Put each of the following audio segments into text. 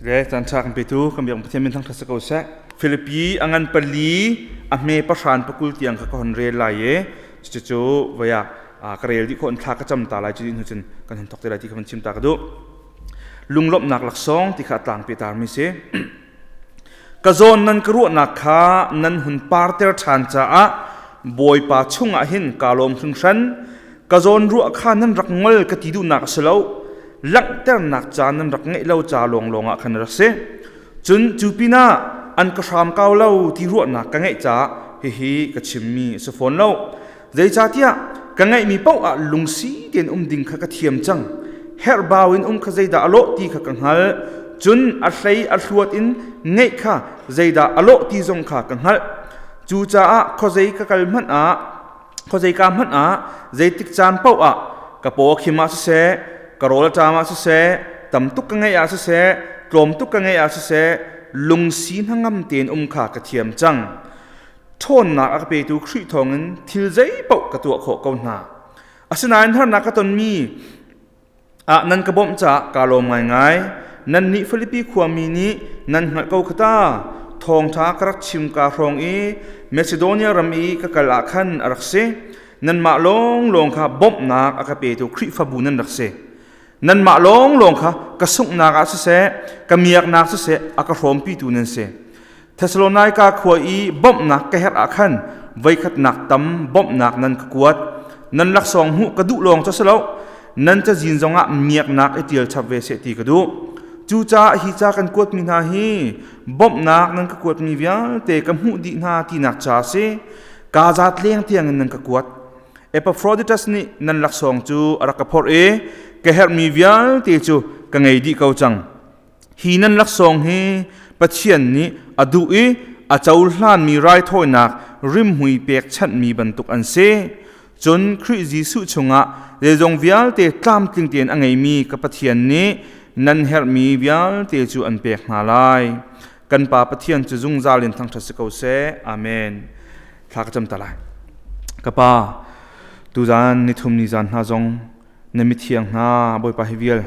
Le caan ṭha kan petu kan biak Pathian min thangṭhat si ko seh. Filipi a ngan pali a hme pahran pakul tiang kha ka hon rel lai i cucu voi ah ka rel dih khawh in thla ka cam ta lai cu hnu cun kan hon thok te lai ti kha van chim ta ka duh. Lunglawmhnak laksawng ti kha a tlang pe tarmi si. Ka zawn nan ka ruahnak kha nan hun parter ṭhan caah Bawipa chungah hin kaa lawm hringhran. Ka zawn ruah kha nan rak ngol ka ti duhnak a si lo. Langhternak ca nan rak ngeih lo ca lawnglawng ah khan a rak si. Cun cu pinah an ka hram kau lo ti ruahnak ka ngeih caah hihi ka chimmi a si fawn lo. Zeicahtiah ka ngeihmi paoh ah lungsi tein um ding kha ka thiam cang. Herhbau in um kha zeidah a lawh ti kha ka hngalh. Cun a hlei a hluat in ngeih kha zeidah a lawh ti zong kha ka hngalh. Cucaah khuazei ka kal hmanh ah, khuazei ka hmanh ah, zeitik caan paoh ah ka paw a khim ah siseh, ka rawl a ṭam ah siseh, tam tuk ka ngeih ah siseh, tlawm tuk ka ngeih ah siseh, lungsi hnangam tein um kha ka thiam cang. Ṭhawnnak a ka petu Khrih thawngin thil zeipaoh ka tuah khawh ko hna. Asinain harnak ka tonmi ah nan ka bawmh caah kaa lawm ngaingai. Nannih Filipi khuami nih nan hngalh ko kha ta. Thawngṭha ka rak chim kaa hrawng i Macedonia ram i ka kal ah khan a rak si. Nanmah lawnglawng kha bawmhnak a ka petu Khrihfabu nan rak si. Nanmah lawnglawng kha ka sunghnak ah siseh, ka miaknak siseh a ka hrawmpitu nan si. Thesalonika khua i bawmhnak ka herh ah khan voikhatnak tam bawmhnak nan ka kuat. Nan laksawng hmuh ka duh lawng cu si lo, nan cazin zongah miaknak i ṭial chap ve seh ti ka duh. Cucaah hi ca kan kuatmi hna hi bawmhnak nan ka kuatmi vialte ka hmuh dih hna tinak ca a si. Kaa zat leng tiangin nan ka kuat. Epaphroditus nih nan laksawng cu a rak ka phorh i ka herhmi vialte cu ka ngei dih ko cang. Hi nan laksawng hi Pathian nih a duh i a cohlanmi raithawinak rimhmui pekchanhmi bantuk an si. Cun Khrih Jesuh chungah zeizong vialte tlamtling tein a ngeimi ka Pathian nih nan herhmi vialte cu an pek hna lai. Kan Pa Pathian cu zungzal in thangṭhat si ko seh. Amen. Thla ka cam ta lai. Ka Pa, tuzan nithum ni zan hna zong na mithiang hna Bawipa hi vial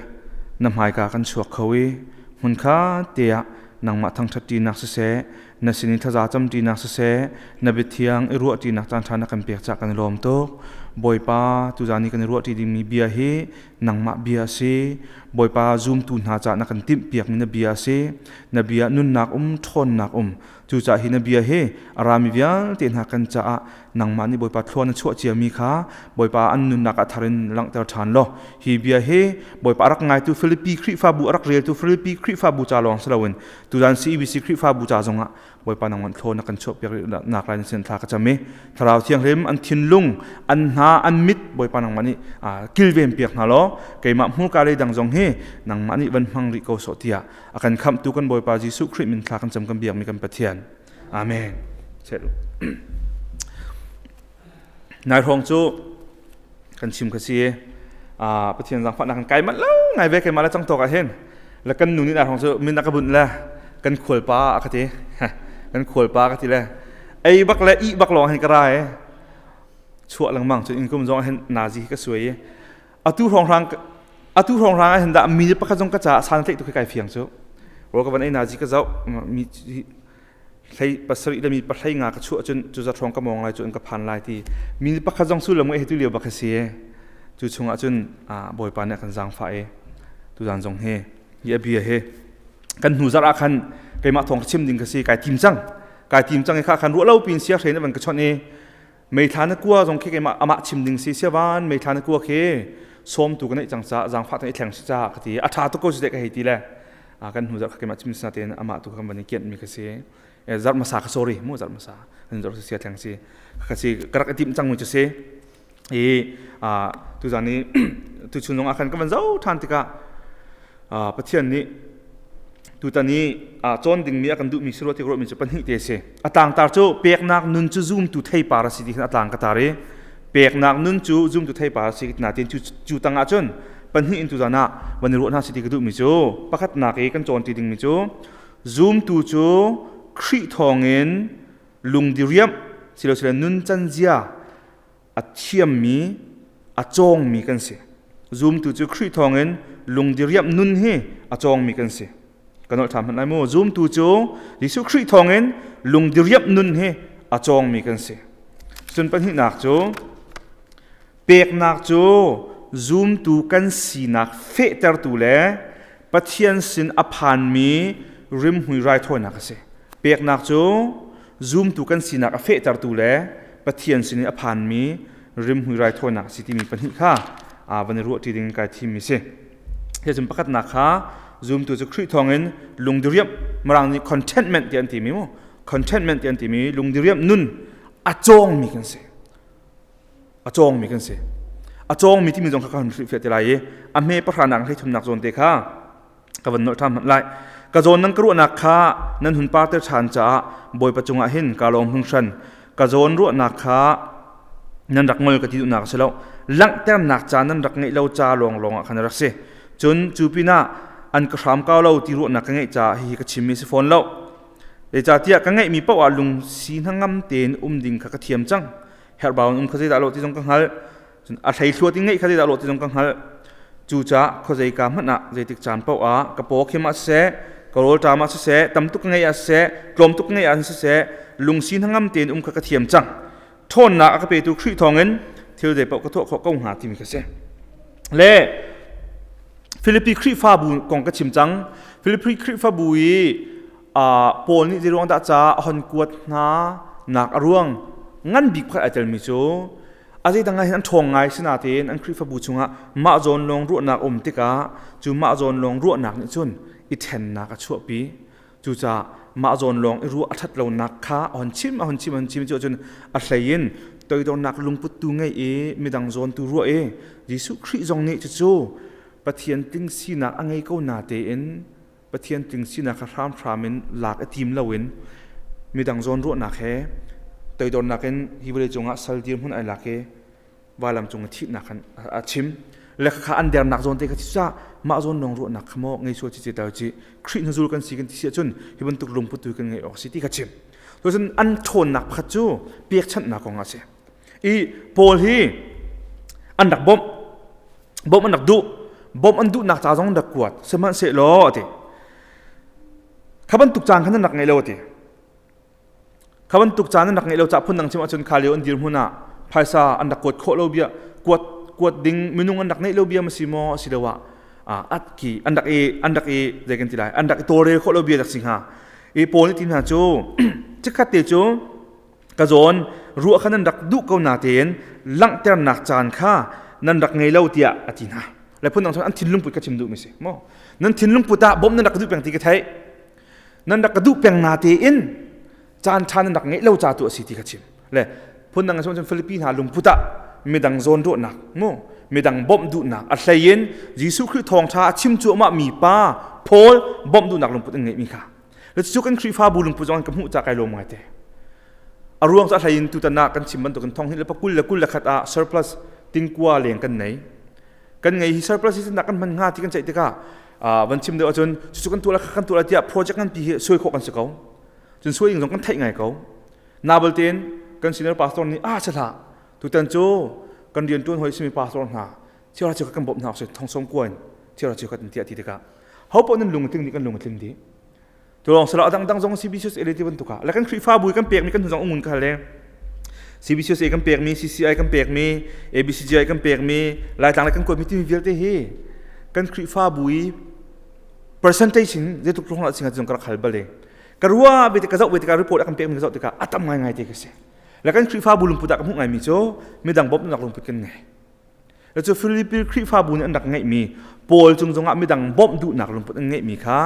na hmaika kan chuak kho i hmunkha te ah nangmah thangṭhat ṭinak siseh na sin i thlaza cam ṭinak siseh na biathiang i ruah ṭinak caan ṭha na kan pek cah kan i lawm tuk. Bawipa tuzan i kan i ruah ṭi dingmi bia hi nangmah bia a si. Bawipa zumtu hna cah na kan timhpiakmi na bia a si. Na bia nunnak um ṭhawnnak um Cucaah hi na bia hi a rami vialte hna kan caah nangmah nih Bawipa thlua na chuah ciami kha Bawipa an nunnak ah thar in langhter ṭhan law hi bia hi Bawipa a rak ngaitu Filipi Khrihfabu a rak reltu Filipi Khrihfabu ca lawng si loin tuzan CEBC Khrihfabu ca zongah Bawipa nangmah thlua na kan chuahpiak nak lai na sin thla ka cam i Thlarau Thianghlim an thinlung an hna an mit Bawipa nangmah nih kilven piak hna law keimah hmurka lei dang zong hi nangmah nih van hmang rih ko sawh tiah a kan khamhtu kan Bawipa Jesuh Khrih min thla kan cam kan biakmi kan Pathian. Amen. Nai hrawng cu kan chim kha si Pathian zaangfahnak kan kai manh lo ngai ve keimah le cang tawk ah hin le kan nu nih nai hrawng cu min a ka bunh le kan khualpa a ka ti kan khualpa ka ti le ei bak le ih bak lawng hin ka ra e chuah lengmang cu in kum zong hin nazi ka suai i Atu hrawnghrang atu hrawnghrang ah hin dah mi pakhat zong ka caah san tlaih tu khi kai fiang cu. Rawl ka van ei nazi ka zoh mi hlei pasarih le mi pahlei nga ka chuah cun cu za hrawng ka mawng lai cu an ka phan lai ti mi pakhat zong su lam he tu lio bak si cu chungah cun bawipa nih a kan zaangfah i tuzan zong hi hi a bia hi kan hnu zarh ah khan keimah thawng chim ding ka si kai tim cang kai tim cang i kha khan ruah lo pin sia hrein van ka chawnh i Meithla na kua zong khi keimah amah chim ding si siavan meithla na kua khi sawmtu ka neih cang ca zaangfah tan i thleng si ca ka ti a ṭha tuk ko si deh ka hei ti le kan hnu zarh kha keimah chim sa tein amah tu kan van i kianh mi ka si zarh hmasa ka sorry mu zarh hmasa kan zarh sia thleng si ka si ka rak i timh cang mi cu si i tuzan i tuchun zong ah khan ka van zo ṭhan tikah Pathian nih tutan i cawn dingmi a kan duhmi si rua ti ka ruahmi cu pahnih te a si. A tlangtar cu peknak nun cu zumtu theipar a si ti khan a tlang ka tar i peknak nun cu zumtu theipar a si natin cu cu tang ah cun pahnih in tuzan ah van i ruah hna si ti ka duhmi cu pakhatnak i kan cawn ti dingmi cu zumtu cu Khrih thawngin lungdiriamh silosile nun can zia a thiammi a cawngmi kan si. Zumtu cu Khrih thawngin lungdiriamh nun hi a cawngmi kan si. Kan nolh ṭhan hmanh lai mu. Zumtu cu Jesuh Khrih thawngin lungdiriamh nun hi a cawngmi kan si. Cun pahnihnak cu peknak cu zumtu kan sinak fehtertu le Pathian sin a phanmi rimhmui raithawinak a si. Peknak cu zumtu kan sinak a fehtertu le Pathian sin i a phanmi rimhmui raithawinak a si timi pahnih kha van i ruahṭi ding kai thimmi si. Hi cun pakhatnak kha zumtu cu Khrih thawngin lungdiriamh Mirang nih contentment ti an timi mu contentment ti an timi lungdiriamh nun a cawngmi kan si. A cawngmi kan si. A cawngmi timi zong kha ka hun hrilhfiah te lai i a hme pahranak hlei thumnak zawn te kha ka van nolh ṭhan hmanh lai. Ka zawn nan ka ruahnak kha nan hun parter ṭhan caah Bawipa cungah hin ka lawm hringhran. Ka zawn ruahnak kha nan rak ngol ka ti duhnak a si lo. Langhternak ca nan rak ngeih lo ca lawnglawng ah khan a rak si. Cun cu pinah an ka hram kau lo ti ruahnak ka ngeih caah hihi ka chimmi a si fawn lo. Zeicahtiah ka ngeihmi paoh ah lungsi hnangam tein um ding kha ka thiam cang. Herhbau in um kha zeidah lo ti zong ka hngalh. Cun a hleihluat in ngeih kha zeidah lawh ti zong ka hngalh. Cucaah khuazeika hmanh ah zeitik caan paoh ah ka paw khim ah siseh, ka rawlṭam ah siseh, tam tuk ka ngeih ah siseh, tlawm tuk ka ngeih ah siseh, lungsi hnangam tein um kha ka thiam cang. Ṭhawnnak a ka petu Khrih thawngin thil zeipaoh ka tuah khawh ko hnga timi ka si. Le Filipi Khrihfabu kong ka chim cang. Filipi Khrihfabu i Paul nih zeiruang dah ca a hon kuat hna nak a ruang ngan bik pakhat ai telmi cu a zeidang ah hin an ṭhawng ngai sinain an Khrihfabu chungah mah zawn lawng ruahnak um tikah cu mah zawn lawng ruahnak nih cun i ṭhennak a chuahpi. Cucaah mah zawn lawng i ruah a ṭhat lonak kha a hon chim a hon chim a hon chim cu ahcun a hlei in toidornak lungput tu ngei i midang zawn tu ruah i Jesuh Khrih zong nih cucu Pathian tling sinak a ngei ko na tein Pathian tling sinak kha hramhram in lak i tim loin midang zawn ruahnak he toidornak in hi vawlei cungah sal dirhmun ai lak i vailam cung i thihnak khan a chim le kha an dernak zawn te kha cucah mah zawn lawng ruahnak kha maw ngei sual ci ci Khrih hnuzul kan si kan ti si ahcun hi bantuk lungput tu kan ngeih awk si ti kha chim cun an ṭhawnnak pakhat cu pekchanhnak kong a si i Paul hi an rak bawmh bawmh an rak duh bawmh an duhnak ca zong an rak kuat sihmanhsehlaw a ti kha bantuk caan khan an rak ngei lo a ti Kha bantuk caan an rak ngeih lo caah phundang chim ahcun kha lio an dirhmun ah phaisa an rak kuat khawh lo bia kuat kuat ding minung an rak ngeih lo bia ma si maw asiloah at ki an rak i an rak i zei kan ti lai an rak i tawlrel khawh lo bia dak si hnga i Paul nih ti hna cu chikkhat te cu ka zawn ruah kha nan rak duh ko na tein langhternak caan kha nan rak ngei lo tiah a ti hna le phundang cun an thinlung put ka chim duh mi si maw nan thinlung put ah bawmh nan rak duh peng ti ka theih nan rak ka duh peng na tein caan ṭha nan rak ngeih lo ca tu a si ti kha chim le phundang in cun Filipi hna lungput ah midang zawn ruahnak mu midang bawmh duhnak a hlei in Jesuh Khrih thawngṭha a chim cuahmah mi pa Paul bawmh duhnak lungput an ngeihmi kha le cu kan Khrihfabu lungput zong ka hmuh ca kai lawm ngai te a ruang cu a hlei in tutan ah kan chim bantukin thong hi le pakul le 21 ah surplus tingkua leng kan nei kan ngei hi surplus hi kan hman hnga ti kan ceih tikah van chim deuh ahcun cucu kan tuah kan tuah tiah project nganpi hi suai khawh kan si ko cun suai ding zong kan theih ngai ko nabal tein kan senior pastor nih ah sahla tutan cu kan rian tuan hoi simi pastor hna chiara chiu kan bawmh hna si thong som kuan chiara chiu kan tiah ti tikah ho paoh nan lung tling dih kan lung tling dih Tulawng sala adang dang zong CBCUSA le ti bantuk ah le kan Khrihfabu kan pekmi kan zong ungun ka le CBCUSA kan pekmi CCI kan pekmi ABCGI kan pekmi Laitlang le kan kuatmi timi vialte hi kan Khrihfabu i percentage in zeitluk tlung la singa zong ka rak hal bale ka rua be ka zoh be tikah report a kan pekmi ka zoh tikah a tam ngai ngai te ka si le kan Khrihfabu lungput ah ka hmuh ngaimi cu midang bawmhnak lungput kan ngei Cu Filipi Khrihfabu nih an rak ngeihmi Paul cung zongah midang bawmh duhnak lungput an ngeihmi kha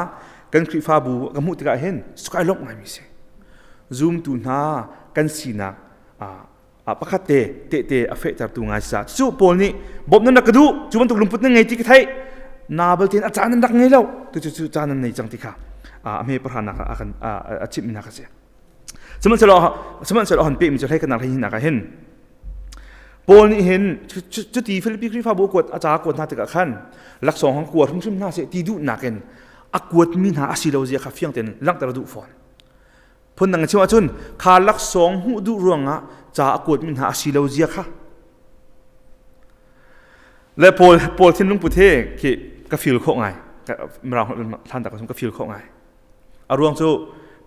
kan Khrihfabu ka hmuh tikah hin kai lawmh ngaimi si. Zumtu hna kan sinak pakhat te tehte a fehtertu ngai sa. Cu Paul nih bawmh nan rak ka duh, cu bantuk lungput nan ngei ti ka theih. Na balte a caan nan rak ngei lo. Tu cu cu caan nan nei cang ti kha a hme pahranak a kan a chimh mi hna kha si. Sihmanhsehlaw sihmanhsehlaw han pehmi cu hlei kanak hlei hinak ah hin Paul nih hin cuti Filipi Khrihfabu kuat a ca kuat hna tikah khan laksawng hang kua hrimhrim hna seh ti duhnak in a kuatmi hna a si lo zia kha fiang tein langhter a duh fawn. Phundang in chim ahcun kha laksawng hmuh duh ruangah ca a kuatmi hna a si lo zia kha le Paul Paul thinlung put he khi ka feel khawh ngai mirang hlan tak ka feel khawh ngai. A ruang cu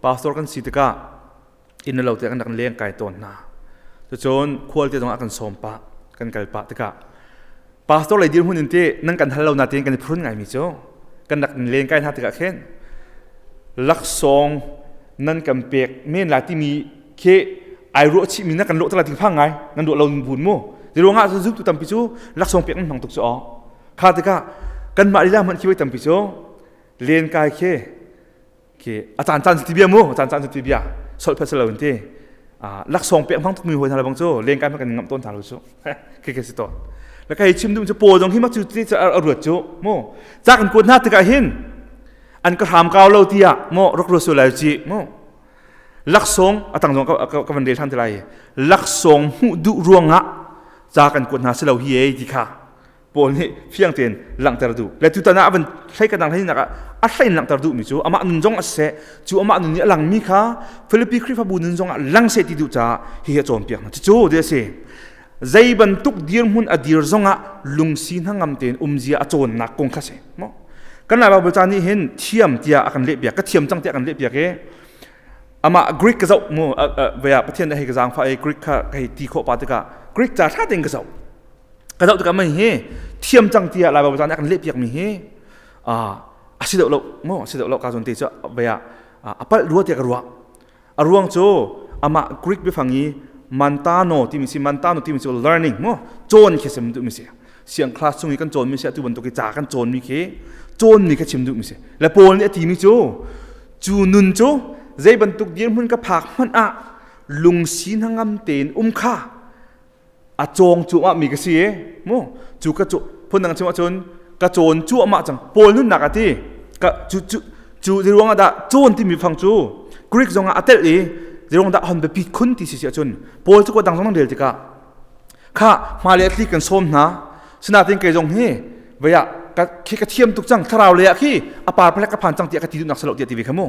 pastor kan si tikah inn lo te kan rak leng kai tawn hna. Cucun khual te zong ah kan sawm pah, kan kal pah tikah pastor lei dirhmun in te nan kan hal lo na tein kan i phurun ngai mi cu kan rak len kai hna tikah khin laksawng nan kan pek men la timi khi ai ruah chih mi na kan lawh tak la ting phang ngai nan ruah lo bun mu ti ruangah cun zumtu tampi cu laksawng pek nan hmang tuk cu aw kha tikah kanmah lila hmanh khi voi tampi cu len kai khi khi a caan caan ti bia mu a caan caan ti bia solphat lo in ti laksawng pek hmang tuk mi hoi hna bang cu len kai kan ngam ton hna lo cu khi khi si to la kai chim dum cu paw zong hi ma cu ti a ruat cu mu ca kan kuat hna tikah hin an ka hram kau lo tiah mo rak ruat su lai chi mu laksawng a tang zong ka van rel than te lai laksawng hmuh duh ruangah ca kan kuat hna si lo hi ei ti kha Paul nih fiang tein langhter duh le tutan ah a van hlei ka dang hlei nak ah a hlein langhter duh mi cu amah nun zong a seh cu amah nun nih a lang mi kha Filipi Khrihfabu nun zong ah lang seh ti duh caah hihi a cawnpiak hna cucu ti a si zei bantuk dirhmun a dir zong ah lungsi hnangam tein umzia a cawnnak kong kha si mo kan Lai Bible ca nih hin thiam tiah a kan lehpiak ka thiam cang tiah a kan lehpiak i amah Greek ka zoh mu vea Pathian hei ka zaangfah i Greek kha ka hei ti khawh pa tikah Greek ca tha tein ka zoh ka zoh tikah mei hi thiam cang tiah Lai Baibal ca nih a kan lehpiak mi hi a si deuh lo mu a si deuh lo ka zawn te cu vea a palh rua tiah ka ruah a ruang cu amah Greek biafang i mantano timi si mantano timi cu learning mu cawn khi sim duh mi si siang class chung i kan cawn mi si atu bantuk i ca kan cawn mi khi cawn mi kha chim duh mi si le Paul nih a ti mi cu cu nun cu zei bantuk dirhmun ka phak hmanh ah lungsi hnangam tein um kha a cawng cuahmah mi ka si i mu cu ka cu phundang chim ahcun ka cawn cuahmah cang Paul nunnak a ti ka cu cu cu ruang ah dah cawn timi fang cu Greek zong ah a telh i zeruang dah hon biapit khun ti si si ahcun Paul cu dang zong rel tikah kha hma le atli kan sawm hna sinatin kei zong hi vaya ka khi ka thiam tuk cang thlarau le ah khi a par phalek ka phan cang tiah ka ti duhnak salo tiah ti ve kha mu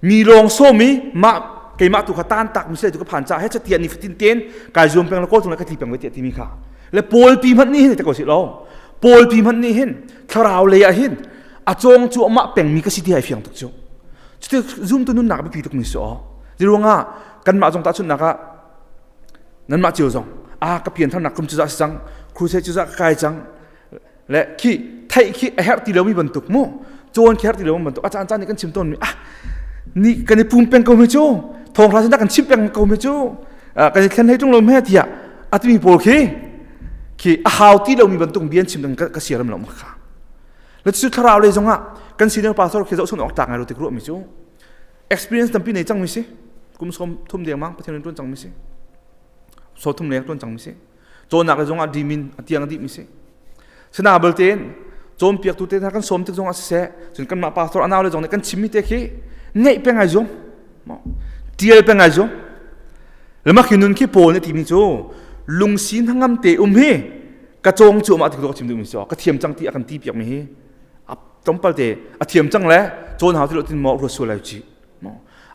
mi lawng sawm i mah keimah tu kha tan tak mi sile tu ka phan ca he chatiah ni fatin ten kai zuam peng la kawl tung la ka tli peng ve tiah timi kha le paul pi hmanh nih hin te ko si lo paul pi hmanh nih hin thlarau lei ah hin a cawng cu amah peng mi ka si ti ai fiang tuk cu cuti zoom tu nunnak biapi tuk mi si aw ziruangah kanmah zong tahchunhnak ah nanmah cio zong a ka pian tharnak kum cu za si cang crusade cu za ka kai cang le khi theih khi a herh ti lomi bantuk mu cawn khi herh ti lomi bantuk a caan caan nih kan chim tawn mi ah ni kan i pum peng ko mi cu thawng hla kan chim peng ko mi cu kan i thlen hlei tung lo me tiah a timi pawl khi khi a hau ti lomi bantuk bian chim ding ka siaram lo kha le cu thlarau lei zongah kan senior pastor khi zoh chun awk tlak ngai lo tik ruah mi cu experience tampi nei cang mi si kum som thum deng mang pathian tuan cang mi si so thum leng tuan cang mi si cawnnak le zongah dimin a tiang dih mi si sina belte cawnpiaktu te hna kan sawm tik zongah siseh cun kanmah pastor anau le zong nih kan chimmi te khi ngeih peng ai zuam tial peng ai zuam le mah khi nun khi Paul nih timi cu lungsi hnangam te um hi ka cawng cu mah ti ka chim duh mi si ka thiam cang ti a kan ti piak mi hi a tlawmpal te a thiam cang le cawn hau ti lo tin maw ruat sual lai chi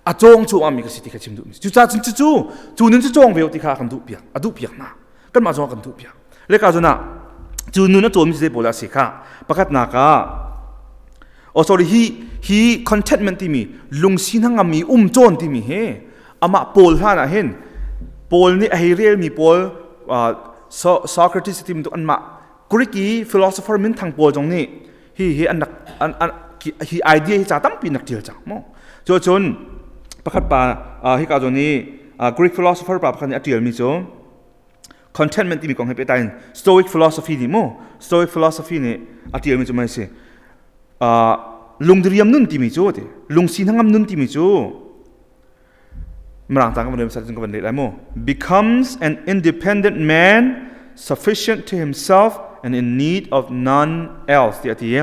a cawng cu mi ka si ti kha chim duh mi cucaah cun cucu cu nun cu cawng ve ti kha kan duh piak a duh piak hna kanmah zong kan duh piak le ka zun ah cu nun a cawn mi zei pawl a si kha pakhatnak ah oh sorry hi hi contentment timi lungsi hnangam mi um cawn timi hi amah Paul hlan ah hin Paul nih a hei rel mi pawl Socrates ti bantuk anmah Greek i philosopher minthang pawl zong nih hi hi an rak an, an hi idea hi ca tampi nak tial cang mu cu cun pakhat pa hika zawn i Greek philosopher pa pakhat nih a tial mi cu contentment timi kong he pehtlai in Stoic philosophy nih mu Stoic philosophy nih a tial mi cu mai si lungdiriam nun timi cu ti lungsi hnangam nun timi cu Mirang tang ka van rel ka van leh lai mu. Becomes an independent man sufficient to himself and in need of none else ti a ti.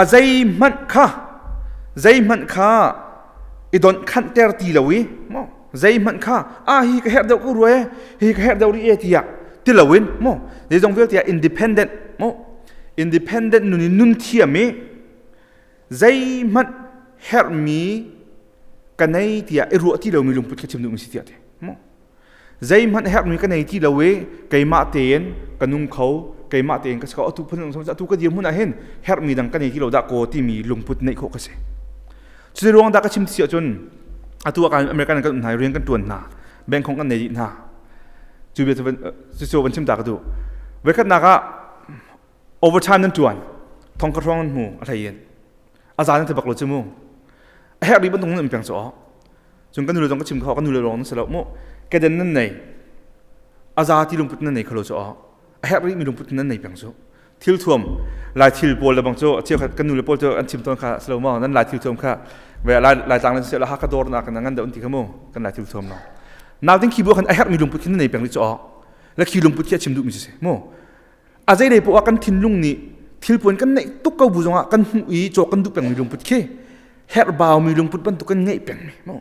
A zeihmanh kha zeihmanh kha i donh khanhter ti lo i mo zeihmanh kha a hi ka herh deuh ko rua e hi ka herh deuh rih e tiah ti loin mo zeizong vialte ah independent mo independent nun in nun thiam i zeihmanh herhmi ka nei tiah i ruah ti lomi lungput kha chim duhmi si tiah ti zeihmanh herhmi ka nei ti lo i keimah tein ka nung kho keimah tein ka si kho atu phun atu ka dirhmun ah hin herhmi dang ka nei ti lo dah kaw timi lungput neih khawh ka si. Cu ruang dah ka chim si ahcun atu ah American kan um hna rian kan tuan hna bank hong kan nei dih hna cu bia cu van chim ta ka duh voikhatnak ah overtime nan tuan thong ka hrawng an hmu a hlei in a zan te bak lo cu mu a herh rih bantuk nan um peng cu cun kan nule zong ka chim kho kan nule lawng nan si lo mu keden nan nei a za ti lungput nan nei kho lo cu a herh rih mi lungput nan nei peng cu thil thuam lai thil pawl le bang cu a cheukhat kan nule pawl cu an chim tawn kha si lo maw nan lai thil thuam kha ve lai lai tlang nan la ha ka dor na kan ngan da un ti kha mu kan lai thil thuam no naw ding khi bu khan a herh mi lungput khin nan nei peng rih cu la khi lungput khi a chim duh mi si mu a zei lei poah kan thinlung nih thilpuan kan neih tuk ko bu zongah kan hmuh i cawk kan duh pengmi lungput khi herhbau mi lungput bantuk kan ngeih pengmi mu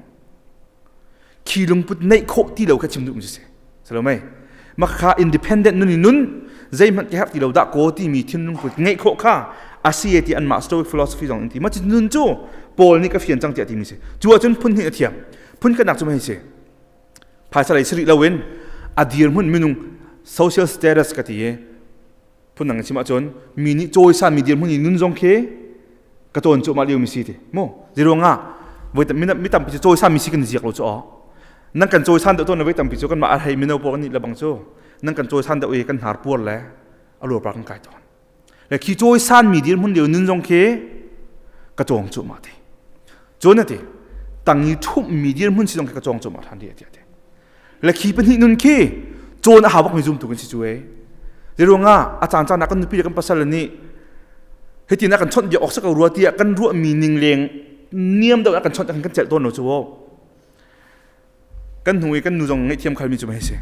khi lungput neih khawh ti lo kha chim duh mi si salo mei makha independent nun in nun zeihmanh ka herh ti lo dah ko timi thinlung put ngeih khawh kha asi ti anmah stoic philosophy zong in ti ma nun cu Paul nih ka fian cang tiah timi si cu ahcun phun hnih a thiam phun khatnak cu hei si phaisa lei si rih loin a dirhmun minung social status ka ti i phundang in chim ahcun mi nih cawisan mi dirhmun i nun zong khi ka cawn cuahmah lio mi si ti mu ziruangah voi mi tampi cu cawisan mi si kan ziak lo cu aw nan kan cawisan deuh tawn voi tampi cu kan mah a hei mino pawl kan nih lebang cu nan kan cawisan deuh i kan hnar puar le a luar kan kai tawn le khi cawisan mi dirhmun lio nun zong khi ka cawng cuahmah ti cun ati tang i ṭhumh mi dirhmun si zong khi ka cawng cuahmah ṭhan ti ati le khi pahnih nun khi cawn a hau bak mi zumtu kan si cu e ruangah a caan caan ah kan nupi le kan pasal nih hitin a kan chawnh bia awk sa ko rua tiah kan ruah mi ning leng niam deuh a kan chawnh kan celh tawn lo cu kan hnu i kan nu zong ngaihthiam khal mi cu hei si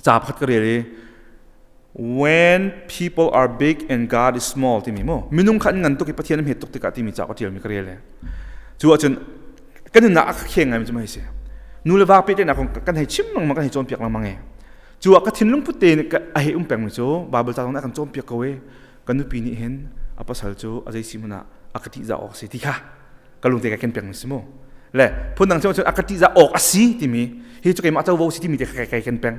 ca pakhat ka rel i when people are big and God is small timi mu minung kha an ngan tuk i Pathian hmet tuk tikah timi ca ka tial mi ka rel e cu ahcun kan nunnak a kheng ngai mi cu hei si nu le va pehtlaihnak kong kan hei chim lengmang kan hei cawnpiak lengmang e cu ah ka thinlung put te a hei um peng mi cu Bible ca zong nih a kan cawnpiak ko e kan nupi nih hin a pasal cu a zei si hmanh ah a ka tihzah awk si ti kha ka lungte ka ken peng mi si mu le phundang cun a ka tihzah awk a si timi hi cu keimah covo si timi te kha kai ken peng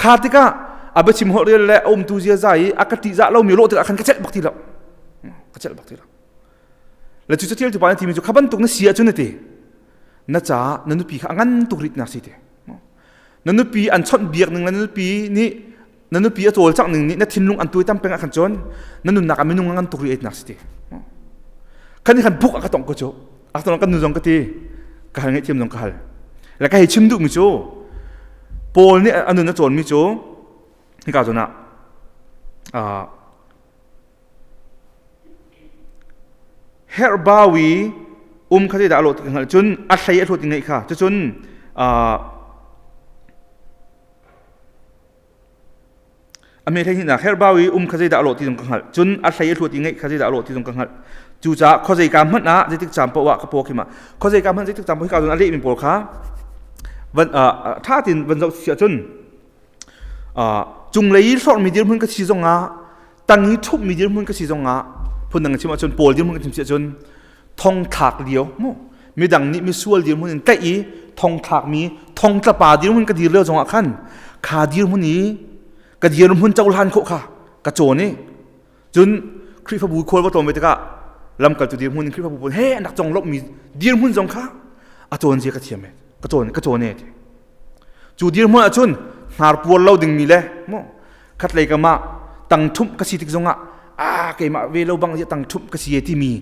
kha tikah a biachim holh rel le a umtu ziaza i a ka tihzah lomi lawh tikah khan ka celh bak ti lo ka celh bak ti lo le cu catial tu pa na timi cu kha bantuk na si ahcun na ti na caah na nupi kha a ngan tuk rit nak si ti na nupi an chawnh biak ning le na nupi nih na nupi a cawlcangh ning nih na thinlung an tuaitam peng ah khan cun na nunnak ah minung ngan tuk ri nak si ti khan khan buk a ka tong ko cu a tong kan nu zong ka ti ka hal ngaihthiam zong ka hal le ka hei chim duh mi cu Paul nih a nun a cawn mi cu hika zawn ah herhbawi um kha zeidah a lawh ti ka hngalh cun a hlei a hlawt i ngeih kha cucun A hme hleihnihnak herhbau i um kha zeidah a lawh ti zong ka hngalh. Cun a hlei a hluat i ngeih kha zeidah a lawh ti zong ka hngalh. Cucaah khuazeika hmanh ah zeitik caan paoh ah ka paw khim ah khuazeika hmanh zeitik caan paoh hika cun a lehmi pawl kha van ṭha tein van zoh si ahcun cunglei i hlorhmi dirhmun ka si zongah tang i ṭhupmi dirhmun ka si zongah phundang chim ahcun Paul dirhmun ka chim si ahcun thongthlak lio mu midang nih misual dirhmun in tlaih i thongthlakmi thongtlapa dirhmun ka dir lio zongah khan kha dirhmun i ka dirhmun cohlan khawh kha ka cawn i cun Khrihfabu khual va tlawm ve tikah lamkaltu dirhmun in Khrihfabu pawl he an rak conglawmhmi dirhmun zong kha a cawn zia ka thiam e ka cawn ka cawn e ti cu dirhmun ahcun hnarpuar lo dingmi le mu khatlei kam ah tang ṭhumh ka si tik zongah a keimah ve lo bang tang ṭhumh ka si e timi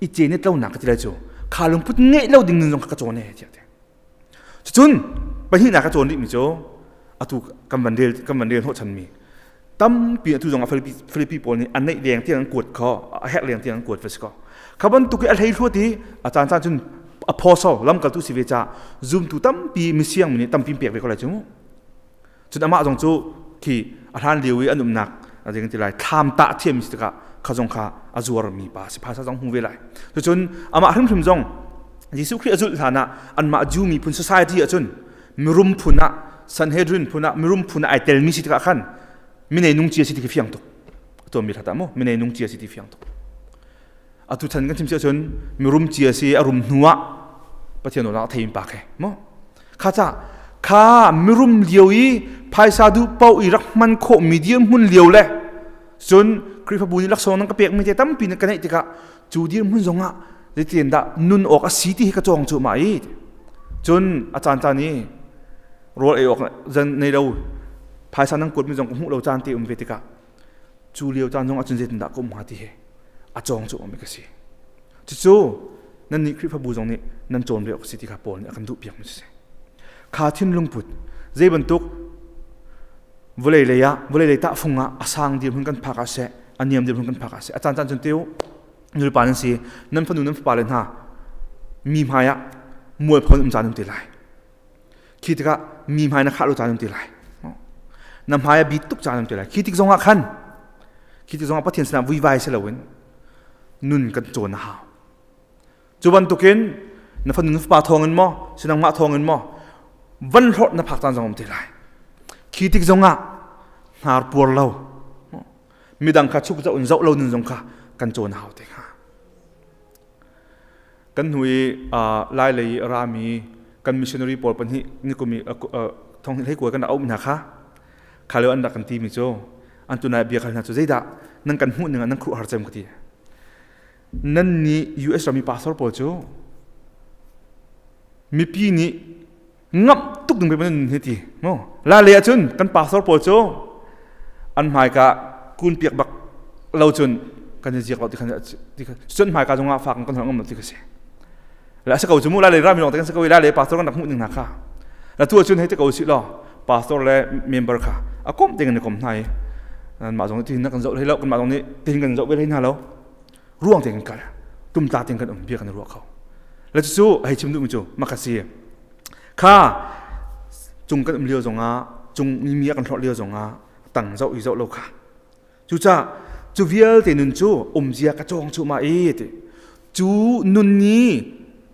i ce ne tlonak ka ti lai cu kha lungput ngeih lo ding nun zong ka cawn e tiah te cun pahnihnak ka cawn rih mi cu atu kan van rel kan van rel hnawhchan mi tampi atu zong a Filipi Filipi pawl nih an neih leng tiang an kuat kho a herh leng tiang an kuat va si ko kha bantuk i a hlei hluat i a caan caan cun apostle lamkaltu si ve ca zumtu tampi misiang mi nih tampi pek ve ko lai cu Cun amah zong cu khi a hlan lio i an umnak zei ti lai thlam tah thiam si tikah kha zong kha a zuarmi pa si phaisa zong hmu ve lai. Cucun amah hrimhrim zong Jesuh Khrih a zulh hlan ah anmah Jew miphun society ahcun mirum phun ah Sanhedrin phun ah mirum phun ah ai telmi si tikah khan minei nung cia si ti khi fiang tuk. Tuanmi hlat ah mu minei nung cia si ti fiang tuk. Atu chan kan chim si ahcun mirum cia si a rum hnu ah Pathian nawl ah a theimi pa khi mu kha ca kha mirum lio i phaisa duh paoh i rak hman khawh mi dirhmun lio le cun Khrihfabu nih laksawng nan ka pek mi te tampi na ka neih tikah cu dirhmun zongah Zeitin dah nun awk a si ti hi ka cawng cu ma i. Cun a caan caan i rawl ei awk zan nei lo phaisa nan kuat mi zong ka hmuh lo caan te um ve tikah cu lio caan zong ahcun zeitin dah ka um hnga ti hi a cawng cu um ka si. Cucu nan nih Khrihfabu zong nih nan cawn ve awk si ti kha Paul nih a kan duh piak mi si. Kha thinlung put zei bantuk vawlei lei ah vawlei lei tahfung ah a sang dirhmun kan phak ah seh a niam dirhmun kan phak ah seh a caan caan cun teu nulepa nan si nan fanu nan fapa le hna mi hmai ah mualpho um caan um te lai khi tikah mi hmai na khah lo caan um te lai na hmai a bit tuk caan um te lai khi tik zong ah khan khi tik zong ah Pathian sinah vuivai si loin nun kan cawn a hau Cu bantukin na fanu na fapa thawngin maw si nangmah thawngin maw van hlorh na phak caan zong um te lai. Khi tik zongah hnar puar lo midang kha chuk zoh in zoh lo nun zong kha kan cawn a hau te hnga. Kan hnu i lai lei i a rami kan missionary pawl pahnih nikum i thong hlei kuai kan rak auh hna kha kha lio an rak kan ti mi cu an tunai bia khal hna cu zeidah nan kan hmuh ning ah nan khuh har cem ka ti. Nan nih US rami pastor pawl cu mipi nih ngamh tuk ding pe nan hi ti mo la le ahcun kan pastor pawl cu an hmaika kun piak bak lo cun kan i ziak lo ti khan ti khan cun hmaika zongah fak kan ngam lo ti ka si la sa ko cu mu la le rami long te kan sa ko la le pastor kan rak hmuh ning hna kha la tu ahcun hei te ko si law pastor le member kha a kom te kan i kom hna i mah zong ti hin kan zoh hlei lo kan mah zong nih ti hin kan zoh ve hlei hna lo ruang te kan kal tumtla tein kan um bia kan ruah kho le cu hei chim duhmi cu maka si kha cung kan um lio zongah cung mi a kan hlorh lio zongah tang zoh i zoh lo kha cucah cu vialte nun cu umzia ka cawng cu ma i ti cu nun ni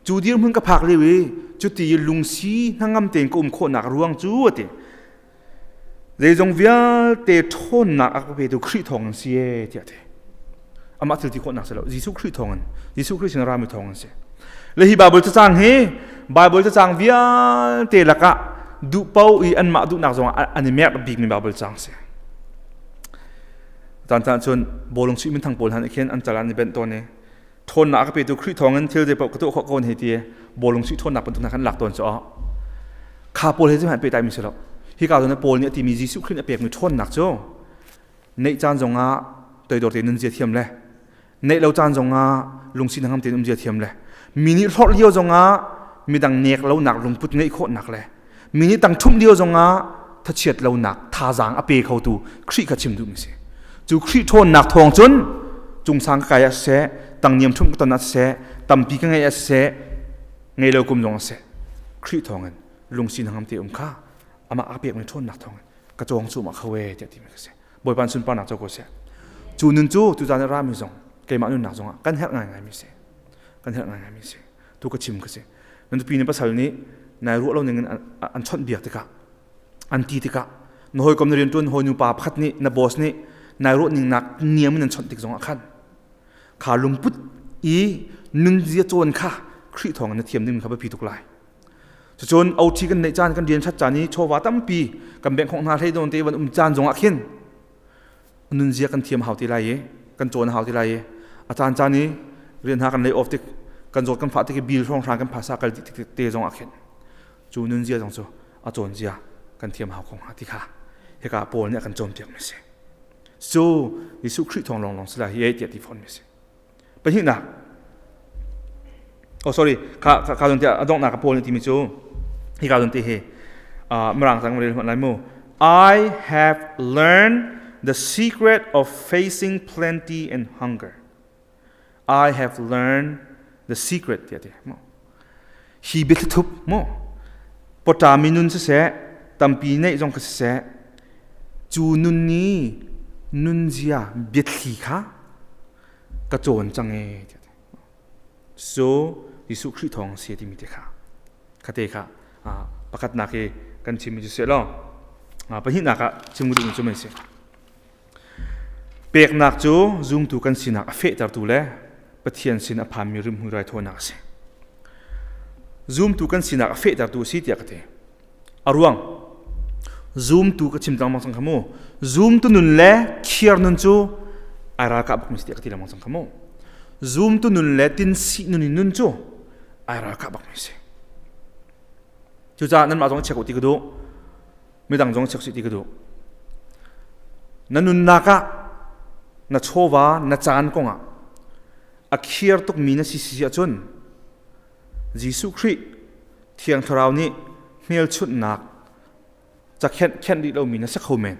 cu dirhmun ka phak lio i cuti lungsi hnangam tein ka um khawhnak ruang cu ati Zeizong vialte ṭhawnnak a ka petu Khrih thawng in si ee tiah a ti. Amah thil ti khawhnak si lo. Jesuh Khrih thawng in, Jesuh Khrih sin rami thawng in si. Le hi Bible cacang hi Bible cacang vialte lakah duh paoh i anmah duhnak zong ah an i merh bikmi Bible cang si. Caan caan cun bawlung chuih minthang pawl hna nih khin an cal an i benh tawn i ṭhawnnak a ka petu Khrih thawngin thil zeipaoh ka tuah khawh ko hei ti bawlung chuih ṭhawnnak bantuk hna khan lak tawn cu kha pawl he cu han pehtlai mi si lo. Hika zawn ah Paul nih a timi Jesuh Khrih nih a pekmi ṭhawnnak cu neih caan zongah toidor tein nun zia thiam le neih lo caan zongah lungsi hnangam tein um zia thiam le mi nih hlorh lio zongah midang nek lonak lungput ngeih khawhnak le mi nih tang ṭhumh lio zongah thachiat lonak thazaang a pe khotu Khrih kha chim duhmi si. Cu Khrih ṭhawnnak thawng cun cungsang ka kai ah siseh, tangniam ṭhumh ka ton ah siseh, tampi ka ngeih ah siseh, ngei lo kum zong ah siseh, Khrih thawngin lungsi hnangam te um kha amah a pekmi ṭhawnnak thawngin ka cawng cu ma kho e tiah timi ka si. Bawipa sunparnak co ko seh. Cu nun cu tuzaan i rami zong keimah nunnak zongah kan herh ngaingaimi si. Kan herh ngaingaimi si. Tu ka chim ka si. Nan nupi na pasal nih nai ruah lo ning in an chawnh biak tikah an ti tikah na hawikom na rianṭuan hawi nupa pakhat nih na boss nih nai ruah ning nak niam in an chawnh tik zongah khan kha lungput i nunzia cawn kha Khrih thawng in na thiam ding kha biapi tuk lai. Cucun OT kan neih caan kan rian ṭhat caan i chawva tampi kan bengh khawh hna hlei dawn te van um caan zongah khin nunzia kan thiam hau ti lai i kan cawn hau ti lai i a caan caan i rian hna kan lay off tik kan zawt kan fah tik i bil hrawnghrang kan phasa kal tik te zongah khin cu nunzia zong cu a cawn zia kan thiam hau kho hnga ti kha hika Paul nih a kan cawnpiak mi si. Cu Jesuh Khrih thawng lawnglawng si lai hi ei tiah ti fawn mi si. Pahnihnak oh sorry kha kha zon tiah a donghnak ka Paul nih timi cu hika zon ti hi mirang cang rel hmanh lai mu I have learned the secret of facing plenty and hunger I have learned the secret tiah ti mu hi biathlithup mu pawṭami nun siseh tampi neih zong kha siseh cu nun ni nunzia biathli kha ka cawn cang e tiah so Jesuh Khrih thawng si timi te kha khate kha pakhatnak i kan chimmi cu seh law pahnihnak ah chim duhmi cu mei si Peknak cu zumtu kan sinak a fehtertu le Pathian sin a phanmi rimhmui raithawinak a si. Zumtu kan sinak a fehtertu a si tiah ka ti. A ruang zumtu ka chim lengmang cang kha mu. Zumtu nun le khiar nun cu ai ralkah bakmi si tiah ka ti lengmang cang kha mu. Zumtu nun le tinsi nun in nun cu ai ralkah bak mi si. Cucaah nanmah zong check u ti ka duh. Midang zong check si ti ka duh. Na nunnak ah na chawva na caan kongah a khiar tukmi na si si ahcun Jesuh Khrih Thiang Thlarau nih hmelchunhnak cakhenh khenh rih lomi na si kho men.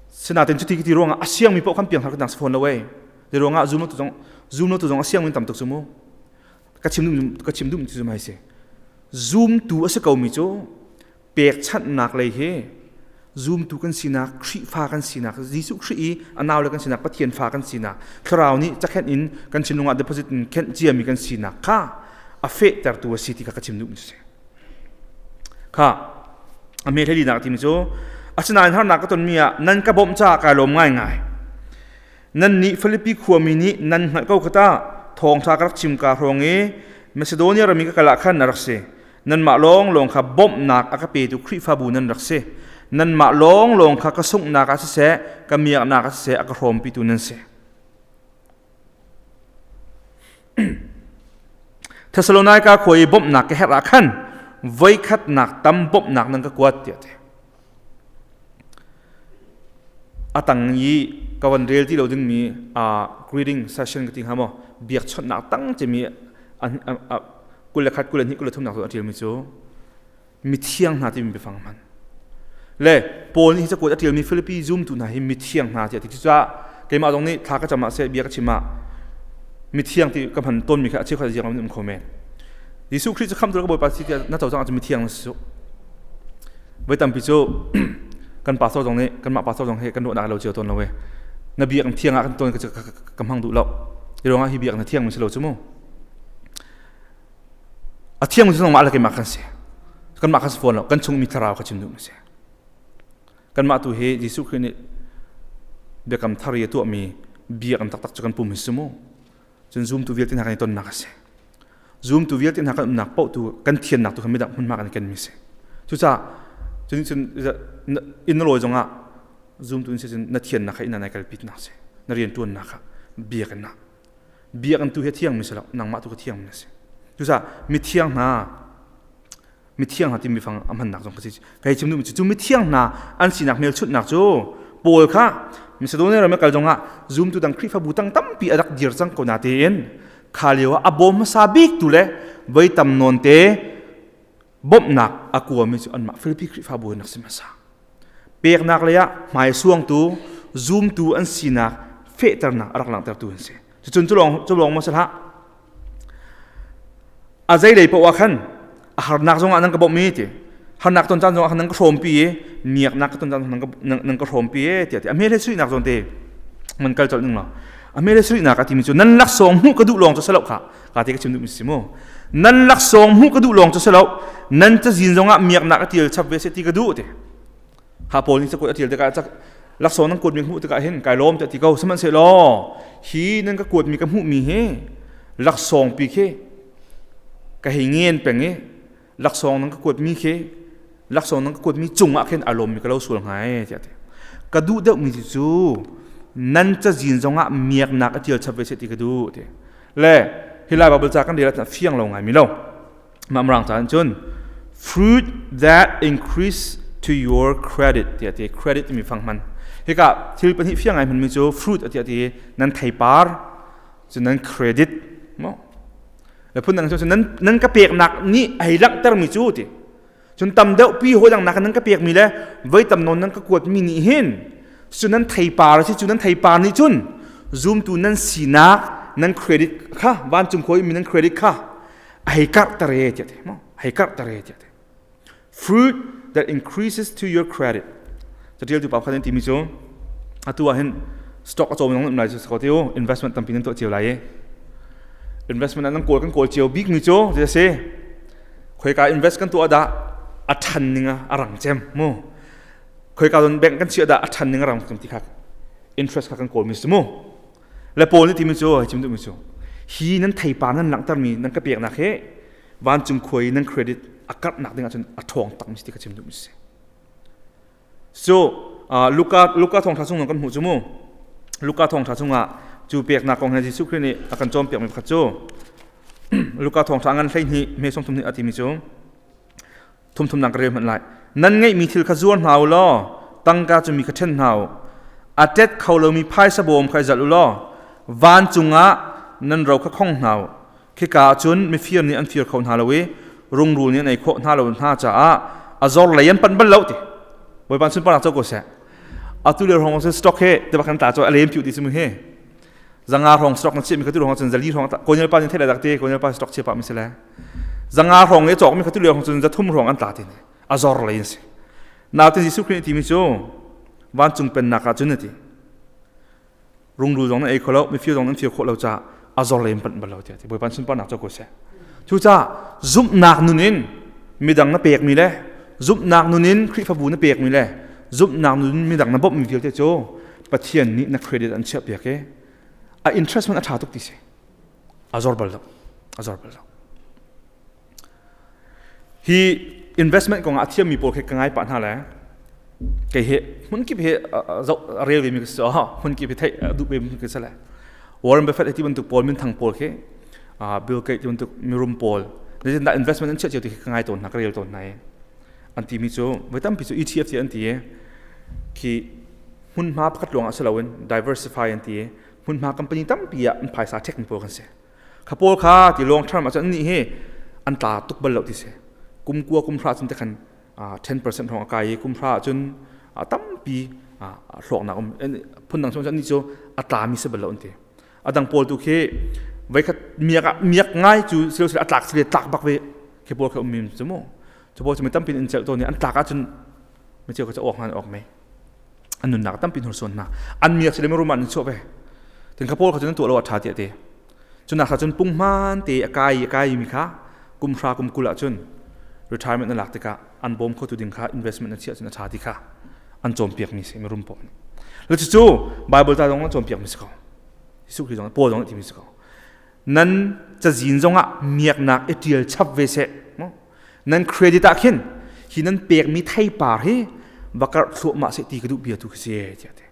Sinain cuti ti ruangah a siangmi paoh kan piangthar kan si fawn lo ei. Ti ruangah zum tu zong zum tu zong a siangmi tam tuk cu mu. Ka chim duh ka chim duh cu mai si. Zum tu a si ko mi cu pekchanhnak lei hi zumtu kan sinak Khrihfa kan sinak Jesuh Khrih i a nau le kan sinak Pathian fa kan sinak thlarau nih cakhenh in kan thinlung ah deposit in khenh ciami kan sinak kha a fehtertu a si ti kha ka chim duhmi si kha a me hlei timi cu asinain harnak ka tonmi ah nan ka bawmh caah kai lawm ngaingai nan nih Filipi khuami nih nan hngalh ko kha ta thawngṭha ka rak chim ka hrawng i Macedonia ram i ka kal ah khan a rak si Nanmah lawnglawng kha bawmhnak a ka petu Khrihfabu nan rak si. Nanmah lawnglawng kha ka sunghnak ah siseh, ka miaknak ah siseh a ka hrawmpitu nan si. Thessalonika khua i bawmhnak ka herh ah khan voikhatnak tam bawmhnak nan ka kuat tiah ti. A tang i ka van rel ti lo dingmi greeting session ka ti hnga maw biakchawnhnak tang cemi 21 22 23 nak a ṭialmi cu mithiang hna timi biafang hman le Paul nih hi cakuat a ṭialmi Filipi zumtu hna hi mithiang hna tiah ti cucaah keimah zong nih thla ka cam ah seh bia ka chim ah mithiang ti ka hman tawnmi kha a cheukhat ziang um kho men Jesuh Khrih cu khamtu ka Bawipa si tiah na cozah ahcun mithiang na si cu voi tampi cu kan pastor zong nih kanmah pastor zong he kan ruahnak lo cio tawn lo e na biak thiang ah kan tawn ka hmang duh lo hi ruangah hi biak na thiang mi si lo cu mu A thiang cu nangmah le keimah kan si. Kanmah kan si fawn lo. Kan chungmi thlarau kha chim duh si. Kanmah tu hi Jesuh Khrih nih biakam thar i a tuahmi biakam taktak cu kan pum hi si mu. Cun zumtu vialte hna kan i tonnak a si. Zumtu vialte hna kan umnak paoh tu kan thiannak tu kha midang hmunhma kan kenmi si. Cucaah cun cun inn na lawi zongah zumtu in si cun na thiannak kha inn ah nai kalpitnak si. Na rianṭuannak kha biakinn ah biakinn tu hi a thiangmi si lo nangmah tu ka thiangmi na si cucaah mithiang hna mithiang hna timi fang a hmannak zong ka si kai chim duhmi cu cu mithiang hna an sinak hmelchunhnak cu Paul kha Macedonia ram kal zongah zumtu dang Khrihfabu tang tampi a rak dir cang ko na tein kha lio ah a bawm hmasa bik tu le voi tam nawn te bawmhnak a kuami cu anmah Filipi Khrihfabu in rak si hmasa. Peknak lei ah hmaisuangtu, zumtu an sinak fehternak a rak langhtertu an si. Cucun cu lawng maw si hlah. A zeilei paoh ah khan a harnak zongah nan ka bawmh i ti harnak ton caan zongah khan nan ka hrawmpi i miaknak ka ton caan nan ka hrawmpi e tiah ti a hmel he suihnak zawn te man kal colh ning law a hmel he suihnak a timi cu nan laksawng hmuh ka duh lawng cu si lo kha ka ti ka chim duhmi si mu nan laksawng hmuh ka duh lawng cu si lo nan cazin zongah miaknak a tial chap ve se ti ka duh ti ha paul nih cakuat a tial tikah laksawng nan kuatmi hmuh tikah hin kai lawm ti ko sihmanhsehlaw hi nan ka kuatmi ka hmuhmi hi laksawng pi khi ka hei ngen peng i laksawng nan ka kuatmi khi laksawng nan ka kuatmi cungah khin a lawmmi ka lo sual hnga e tiah ti ka duh deuhmi cu nan cazin zongah miaknak a tial chap ve seh ti ka duh ti le hi lai Bible ca kan rel ah fiang lo ngai mi lo mah mirang ca cun fruit that increase to your credit tiah ti credit timi fang hman hika thil pahnih fiang ngai hmanmi cu fruit tiah ti nan theipar cu nan credit mo le phun dang cu nan nan ka peknak nih ai langhtermi cu ti cun tam deuh pi hawi dang nak nan ka pekmi le voi tam nawn nan ka kuatmi nih hin cu nan theipar si cu nan theipar nih cun zumtu nan sinak nan credit kha vancung khoi mi nan credit kha a hei karh tere tiah te mo hei karh tere tiah te fruit that increases to your credit catial tu pa khan timi cu atu ah hin stock a cawm nong lai ko tiu investment tampi nan tuah cio lai i investment nan kawl kan kawl cio bik mi cu ti si khoika invest kan tuah dah a than ning a rang cem mu khoika don bank kan chia dah a than ning a rang cem ti kha interest kha kan kawl mi si mu le paul nih timi cu chim duh mi cu hi nan theipa nan langhter mi nan ka peknak he vancung khuai nan credit a karhnak ding ahcun a ṭhawng tak mi si ti ka chim duh mi si. So Luka Luka thawngṭha chung kan hmuh cu mu. Luka thawngṭha chungah cu peknak kong he Jesuh Khrih nih a kan cawnpiakmi pakhat cu Luka thawngṭha ngan 12 hme 32 a timi cu thum thumnak ka rel hmanh lai. Nan ngeihmi thil kha zuar hna u law tangka cu mi kha ṭhen hna u. A ṭet kho lomi phaisa bawm kha i zalh u law vancung ah nan ro kha khong hna u. Khika ah cun mifir nih an fir kho hna lo i rungrul nih an ei khawh hna lo hna caah a zor lei an panh bal lo ti. Bawipa sunparnak co ko seh. Atu lio hrawng cun stock he te bak kan tla cu a lem piu ti si mu hi. Zanga hrawng stock na chiah mi kha tu hrawng cun zali hrawng konyal pa nih thei dak te konyal pa stock chia pa mi si le. Zanga hrawng i cawk mi kha tu lio hrawng cun zathum hrawng an tla ti ni. A zor lei an si. Naute Jesuh Khrih nih ti mi cu vancung pennak ah cun a ti. Rungrul zong nan ei kho lo, mifir zong nan fir khawh lo caah a zor lei in panh bal lo tiah ti. Bawipa sunparnak cu ko seh. Cucaah zumhnak nun in midang na pekmi le zumhnak nun in Khrihfabu na pekmi le zumhnak nun in midang na bawmhmi vialte cu Pathian nih na credit an chiahpiak i a interest man a ṭha tuk ti si. A zor bal lo. A zor bal lo. Hi investment kong ah a thiammi pawl khi ka ngai pah hna le kei hi hmunkip hi zoh a rel vemi ka si hmunkip hi theih duh vemi ka si le Warren Buffett ti bantuk pawl minthang pawl khi Bill Gates ti bantuk mirum pawl zeitindah investment an chiah cio ti khi ka ngai tawn hna ka rel tawn hna i an timi cu voi tampi cu ETF ti an ti i khi hmunhma pakhat lawng ah si loin diversify an ti i hmunhma company tampi ah an phaisa ṭhek mi pawl kan si. Kha pawl kha ti long term ah cun annih hi an tla tuk bal lo ti si. Kum kua kum hra cun te khan 10% hrawng a kai i kum hra ahcun tampi hlawknak um phundang chung cun annih cu a tlami si bal lo an ti. A dang pawl tu khi voikhat miak ah miak ngai cu silo silo a tlak sile tlak bak ve khi pawl kha ummi cu mu. Cu pawl cu mi tampi in celh tawn i an tlak ahcun mi cheu kha cu awk ngan awk mei. An nunnak tampi hnursuan hna. An miak sile mirum ah an chuah ve. Tin kha pawl kha cun an tuah lo a ṭha tiah ti. Cunak kha cun punghman te a kai a kai mi kha kum hra kum 20 ahcun retirement na lak tikah an bawm khotu ding kha investment na chiah cun a ṭha ti kha an cawnpiak mi si mirum pawl nih. Le cucu Bible ta zong an cawnpiak mi si ko. Jesuh Khrih zong Paul zong ti mi si ko. Nan cazin zongah miaknak i ṭial chap ve seh. Nan credit ah khin hi nan pekmi theipar hi va karh thluahmah seh ti ka duh bia tu khi si tiah ti.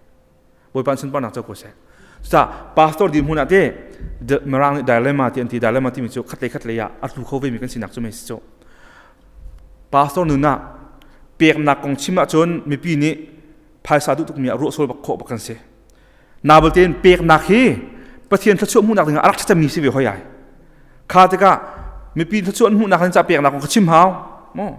Bawipa sunparnak co ko seh. Cucaah pastor dirhmun ah te Mirang nih dilemma ti an ti dilemma timi cu khatlei khatlei ah a tlu kho vemi kan sinak cu mei si cu. Pastor nun ah peknak kong chim ahcun mipi nih phaisa duh tukmi ah ruah sual bak khawh bak kan si. Nabal tein peknak hi Pathian thluachuah hmuhnak dingah a rak ṭhacammi si ve hoi ai. Kha tikah mipi thluachuah an hmuhnak ding ca peknak kong kha chim hau. Maw?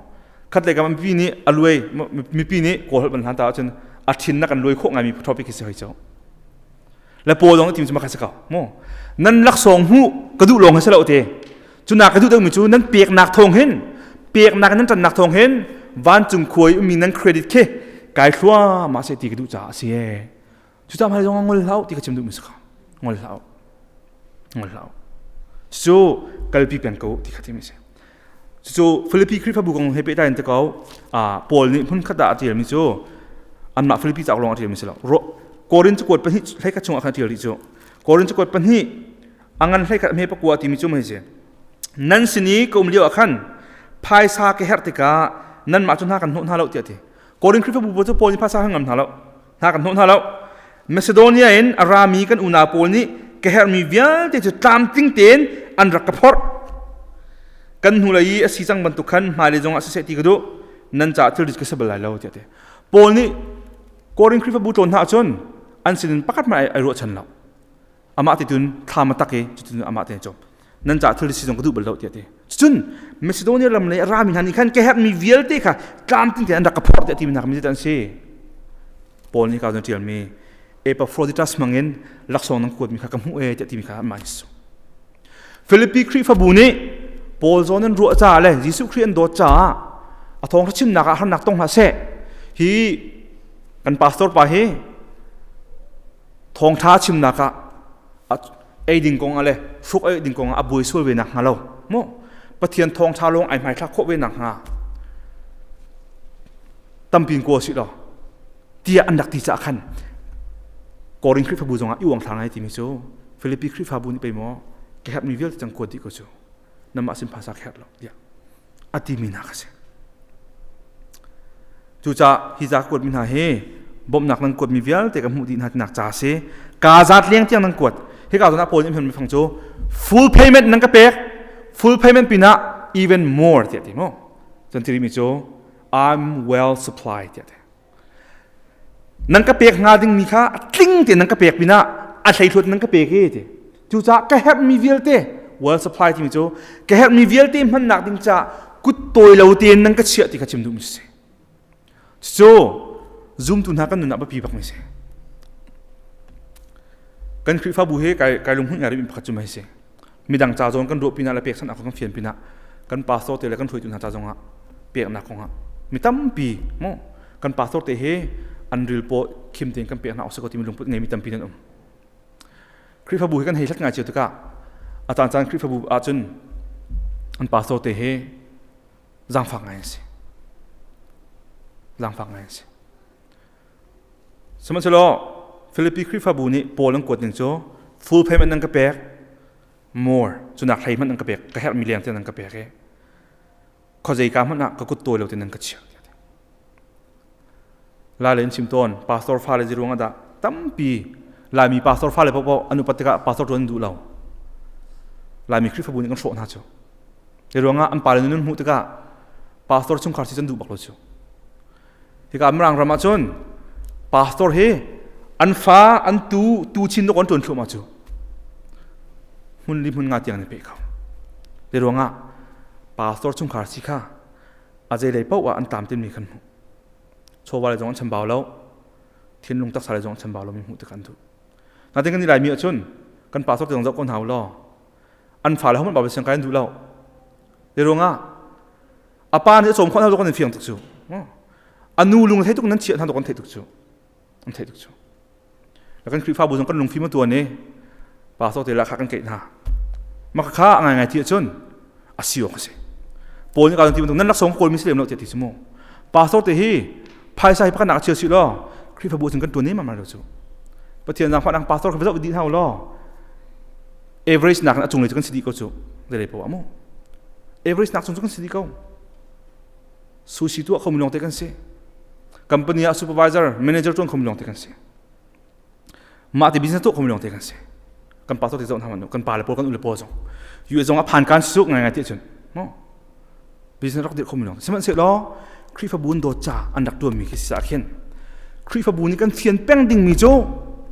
Khatlei kam mipi nih a luai mipi nih kawl holh ban hlan ta ahcun a thin na kan luai khawh ngaimi topic hi si hoi cu. Le pawl zong tim cu ma kha si ko. Maw? Nan laksawng hmuh ka duh lawng hi si lo te. Cuna ka duh deuhmi cu nan peknak thawng hin peknak nan ṭannak thawng hin vancung khuai ummi nan credit khi kai thluahmah seh ti ka duh caah a si. Cucaah hmai zong ngol hlah ti ka chim duhmi si kha. Ngol hlah. Ngol hlah. Cucu kalpi peng ko ti kha timi si. Cucu Philippi Khrihfabu kong he pehtlai in te ko Paul nih hmun khat ah a ṭialmi cu anmah Philippi cauk lawng a ṭialmi si lo. Korin cakuat pahnih hleikhat chungah khan a ṭial rih cu. Korin cakuat pahnih a ngan hleikhat hme pakua timi cu mei si. Nan sin i ka um lio ah khan phaisa ka herh tikah nanmah cu hna kan hnawh hna lo tiah a ti. Korin Khrihfabu pawl cu Paul nih phaisa kha ngam hna lo. Hna kan hnawh hna lo. Macedonia in a rami kan unau pawl nih ka herhmi vialte cu tlamtling tein an rak ka phorh. Kan hnulei i a si cang bantuk khan hmailei zongah siseh ti ka duh. Nan caah thilrit ka si bal lai lo tiah a ti. Paul nih Korin Khrihfabu tlawn hna ahcun an sinin pakhat hmanh ai ruahchan lo. Amah te tun thlam a tak i cutin amah te cawm. Nan caah thil si zong ka duh bal lo tiah ti. Cun Macedonia ram lei a rami hna nih khan ka herhmi vialte kha tlamtling tein an rak ka phorh tiah timi hna kha mi an si. Paul nih ka zon ṭialmi Epaphroditus hmangin laksawng nan kuatmi kha ka hmuh e tiah timi kha anmah in si. Philippi Khrihfabu nih Paul zawn an ruah caah le Jesuh Khrih an dawt caah a thawngṭha chimnak ah harnak tong hlah seh. Hi kan pastor pa hi thawngṭha chimnak ah eiding kong ah le hruk ei ding kong ah a buai sual ve nak hnga lo mu Pathian thawngṭha lawng ai hmaithlak khawh ve nak hnga tampin kawl si law tiah an rak ti caah khan Korin Khrihfabu zongah i uangthlar ngai timi cu Philippi Khrihfabu nih pei maw ka herhmi vialte cang kuat dih ko cu namah sin phasa ka herh lo tiah a timi hna kha si. Cucaah hi ca kuatmi hna hi Bawmhnak nan kuatmi vialte ka hmuh dih hna tinak ca si. Ka zat leng tiang nan kuat. Hika zawn ah Paul nih hman mi fang cu full payment nan ka pek. Full payment pinah even more tiah ti mu. Cun ti rihmi cu I'm well supplied tiah ti. Nan ka pek hnga dingmi kha a tling tein nan ka pek pinah a hleihluat nan ka pek i ti. Cucaah ka herhmi vialte well supply timi cu ka herhmi vialte hmannak ding caah kut tawi lo tein nan ka chiah ti kha chim duhmi si. Cucu zumtu hna kan nun ah biapi bakmi si. Kan Khrihfabu hi kai kai lunghmuih ngai rihmi pakhat cu mei si. Midang ca zawn kan ruah pinah le pekchanh kan fian pinah kan pastor te le kan hruaitu hna ca zongah peknak kongah mi tampi mu kan pastor te hi an ril paw khim tein kan pek hna awk si ko timi lungput ngeimi tampi nan um. Khrihfabu hi kan hei hlat ngai cio tikah a caan caan Khrihfabu ahcun an pastor te hi zaangfak ngai an si. Zaangfak ngai an si. Sihmanhsehlaw Filipi Khrihfabu nih Paul an kuat ning cu full payment nan ka pek more cunak hlei hmanh nan ka pek ka herhmi leng tiang nan ka pek i khuazei ka hmanh ah ka kut tawi lo tin nan ka chiah. Lai le in chim tawn pastor fale zi ruang ah dah tampi Laimi pastor fale paohpaoh an upat tikah pastor ṭuan an duh lo. Laimi Khrihfabu nih kan hrawh hna cu. Hi ruangah an pale nun hmuh tikah pastor chungkhar si can duh bak lo cu. Hika Mirang ram ahcun pastor hi an fa an tu tu chin dok an ṭuan thluahmah cu. Hmun li hmun nga tiang an i peh kho. Hi ruangah pastor chungkhar si kha a zeilei paoh ah an tlam timmi kan hmuh. Chawva le zong an chambau lo. Thinlung taksa le zong an chambau lomi hmuh tikah an duh. Natin kan i Laimi ahcun kan pastor te zong zoh ko hna u law an fale hohmanh Bible siang kai an duh lo. Hi ruangah a pa nih a cawm khawh hna kan fiang tuk cu. A nu lung thei tuk nan chiah hna kan theih tuk cu. An theih tuk cu. Kan Khrihfabu zong kan lungfim a tuan i pastor te lah kha kan keih hna. Mah kha a ngaingai ti ahcun a si awk a si. Paul nih ka ti bantuk nan laksawng kawl mi si lem lo tiah ti si mu. Pastor te hi phaisa hi pakhat nak chia si law Khrihfabu cun kan tuan ne ma lo cu. Pathian zaangfah nang pastor kha zoh dih hna law average nak a cunglei cu kan si dih ko cu zeilei poah mu average nak cung cu kan si dih ko sushi tuah khomi lawng te kan si company ah supervisor manager tuan khomi lawng te kan si mah te business tuah khomi lawng te kan si kan pa te zoh hna kan pa le pawl kan u le pawl zong US zong a phan kan suk ngai ngai ti cun no business rak dirh khomi lawng sihmanhsehlaw Khrihfabu an dawt ca an rak tuanmi khi si ah khin Khrihfabu nih kan fian peng dingmi cu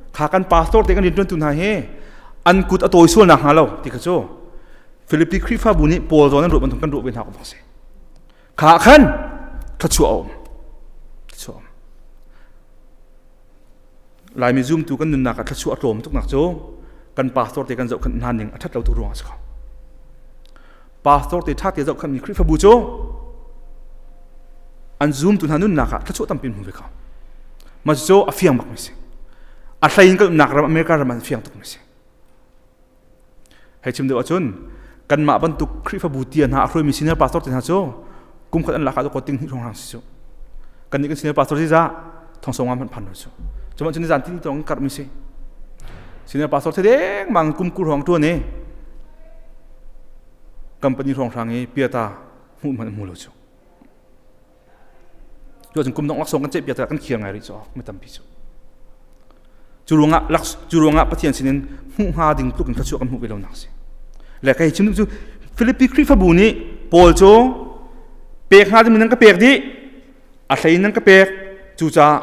kha kan pastor te kan rianṭuantu hna hi an kut a tawi sual nak hnga lo ti kha cu Filipi Khrihfabu nih Paul zawn an ruah bantuk kan ruah ve hna ko si kha khan thluachuah a um thluachuah um Laimi zumtu kan nunnak ah thluachuah a tlawm tuknak cu kan pastor te kan zohkhenh hna ning a ṭhat lo tuk ruangah a si ko. Pastor te ṭha te zohkhenhmi Khrihfabu cu an zumtu hna nunnak ah thluachuah tampi hmu ve ko. Mah cu a fiang bakmi si. A hlei in kan umnak ram America ram ah an fiang tukmi si. Hei chim deuh ahcun kanmah bantuk Khrihfabu tia hna a hruaimi senior pastor te hna cu kum khat an lak ah ting hnih hrawng si cu. Kannih kan senior pastor ziza thong sawm nga hmanh phan lo cu. Cuma cun zan tin tong karh mi si. Senior pastor the deng mang kum kur hrawng tuan i company hrawng hrang i piata hmuh hmanh hmu lo cu. Cu ahcun kum dongh laksawng kan ceihpiak tikah kan khir ngai rih cu mi tampi cu. Cu ruangah cu ruangah Pathian sinin hmuh hnga ding tluk in thluachuah kan hmuh ve lonak si. Le kai chim cu Filipi Khrihfabu nih Paul cu pek hnga ding nan ka pek dih a hlei nan ka pek cucaah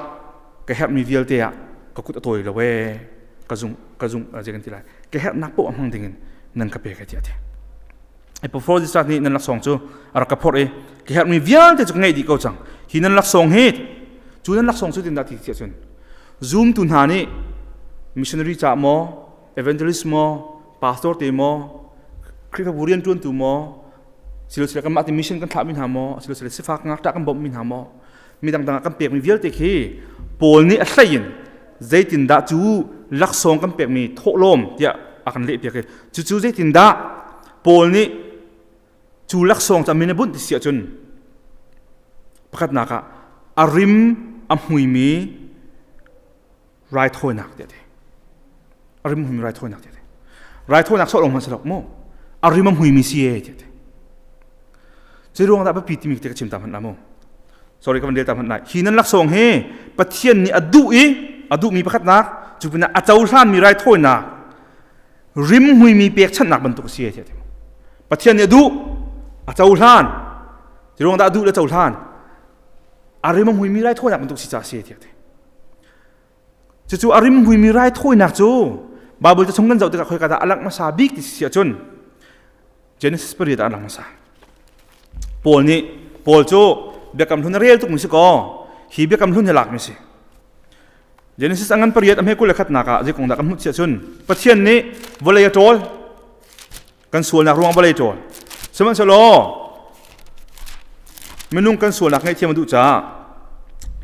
ka herhmi vialte ah ka kut a tawi lo ee ka zung ka zung zei kan ti lai ka herhnak poah hmang ding in nan ka pek e tiah a ti. Epaphroditus nih nan laksawng cu a rak ka phorh i ka herhmi vialte cu ka ngeih dih ko cang. Hi nan laksawng hi cu nan laksawng cu tindah ti ahcun zumtu hna nih missionary ca maw evangelist maw pastor te maw Khrihfabu rianṭuantu maw silosile kanmah ti mission kan thlahmi hna maw silosile sifak ngakṭah kan bawmhmi hna maw mi dangdang ah kan pekmi vialte khi Paul nih a hlei in zeitindah cu laksawng kan pekmi thawhlawm tiah a kan lehpiak i cucu zeitindah Paul nih cu laksawng cu a min a bunh ti si ahcun pakhatnak ah a rim a hmuimi raithawinak tiah ti a rim hmuimi raithawinak tiah ti raithawinak sawh lawng hmanh si lo mu a rim a hmuimi si e tiah ti cu ruang dah biapi timi te ka chim ta hmanh la mu. Sorry ka van rel ta hmanh lai. Hi nan laksawng hi Pathian nih a duh i a duhmi pakhatnak cu pinah a cohlanmi raithawinak rimhmuimi pekchanhnak bantuk a si tiah Pathian nih a duh a cohlan ti ruang dah a duh le cohlan a rim a hmuimi raithawinak bantuk si ca a si tiah Cucu a rimhmuimi raithawinak cu Baibal ca chung kan zoh tikah khoika dah a langh hmasa bik ti si ahcun Genesis pariat ah a lang hmasa. Paul nih Paul cu biakam hlun a rel tukmi si kaw hi biakam hlun hi lakmi si. Genesis a ngan pariat a hme 21nak ah zei kong dah kan hmuh si ahcun Pathian nih vawlei a ṭawl kan sualnak ruang vawlei ṭawl sihmanhsehlaw minung kan sualnak ngaihthiam a duh caah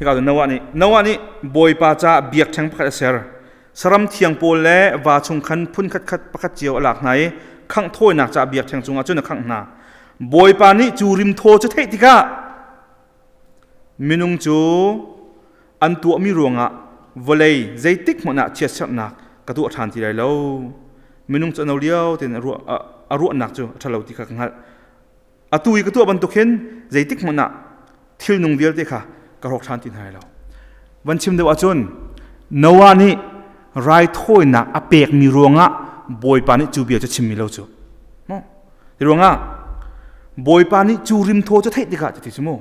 hika cu Noah nih Noah nih Bawipa caah biakṭheng pakhat a ser saram thiang pawl le va chung khan phun khat khat pakhat cio a lak hna i khangh thawinak caah biakṭheng cungah cun a khangh hna Bawipa nih cu rimthaw cu theih tikah Minung cu an tuahmi ruangah vawlei zeitik hmanh ah chiatserhnak ka tuah ṭhan ti lai lo. Minung cu a no lio tein a ruahnak cu a ṭhalo ti kha ka hngalh. Atu i ka tuah bantuk hin zeitik hmanh ah thilnung vialte kha ka hrawk ṭhan ti hna lai lo. Van chim deuh ahcun Noah nih raithawinak a pekmi ruangah Bawipa nih cu bia cu chimmi lo cu. Hi ruangah Bawipa nih cu rimthaw cu theih tikah ti cu mu.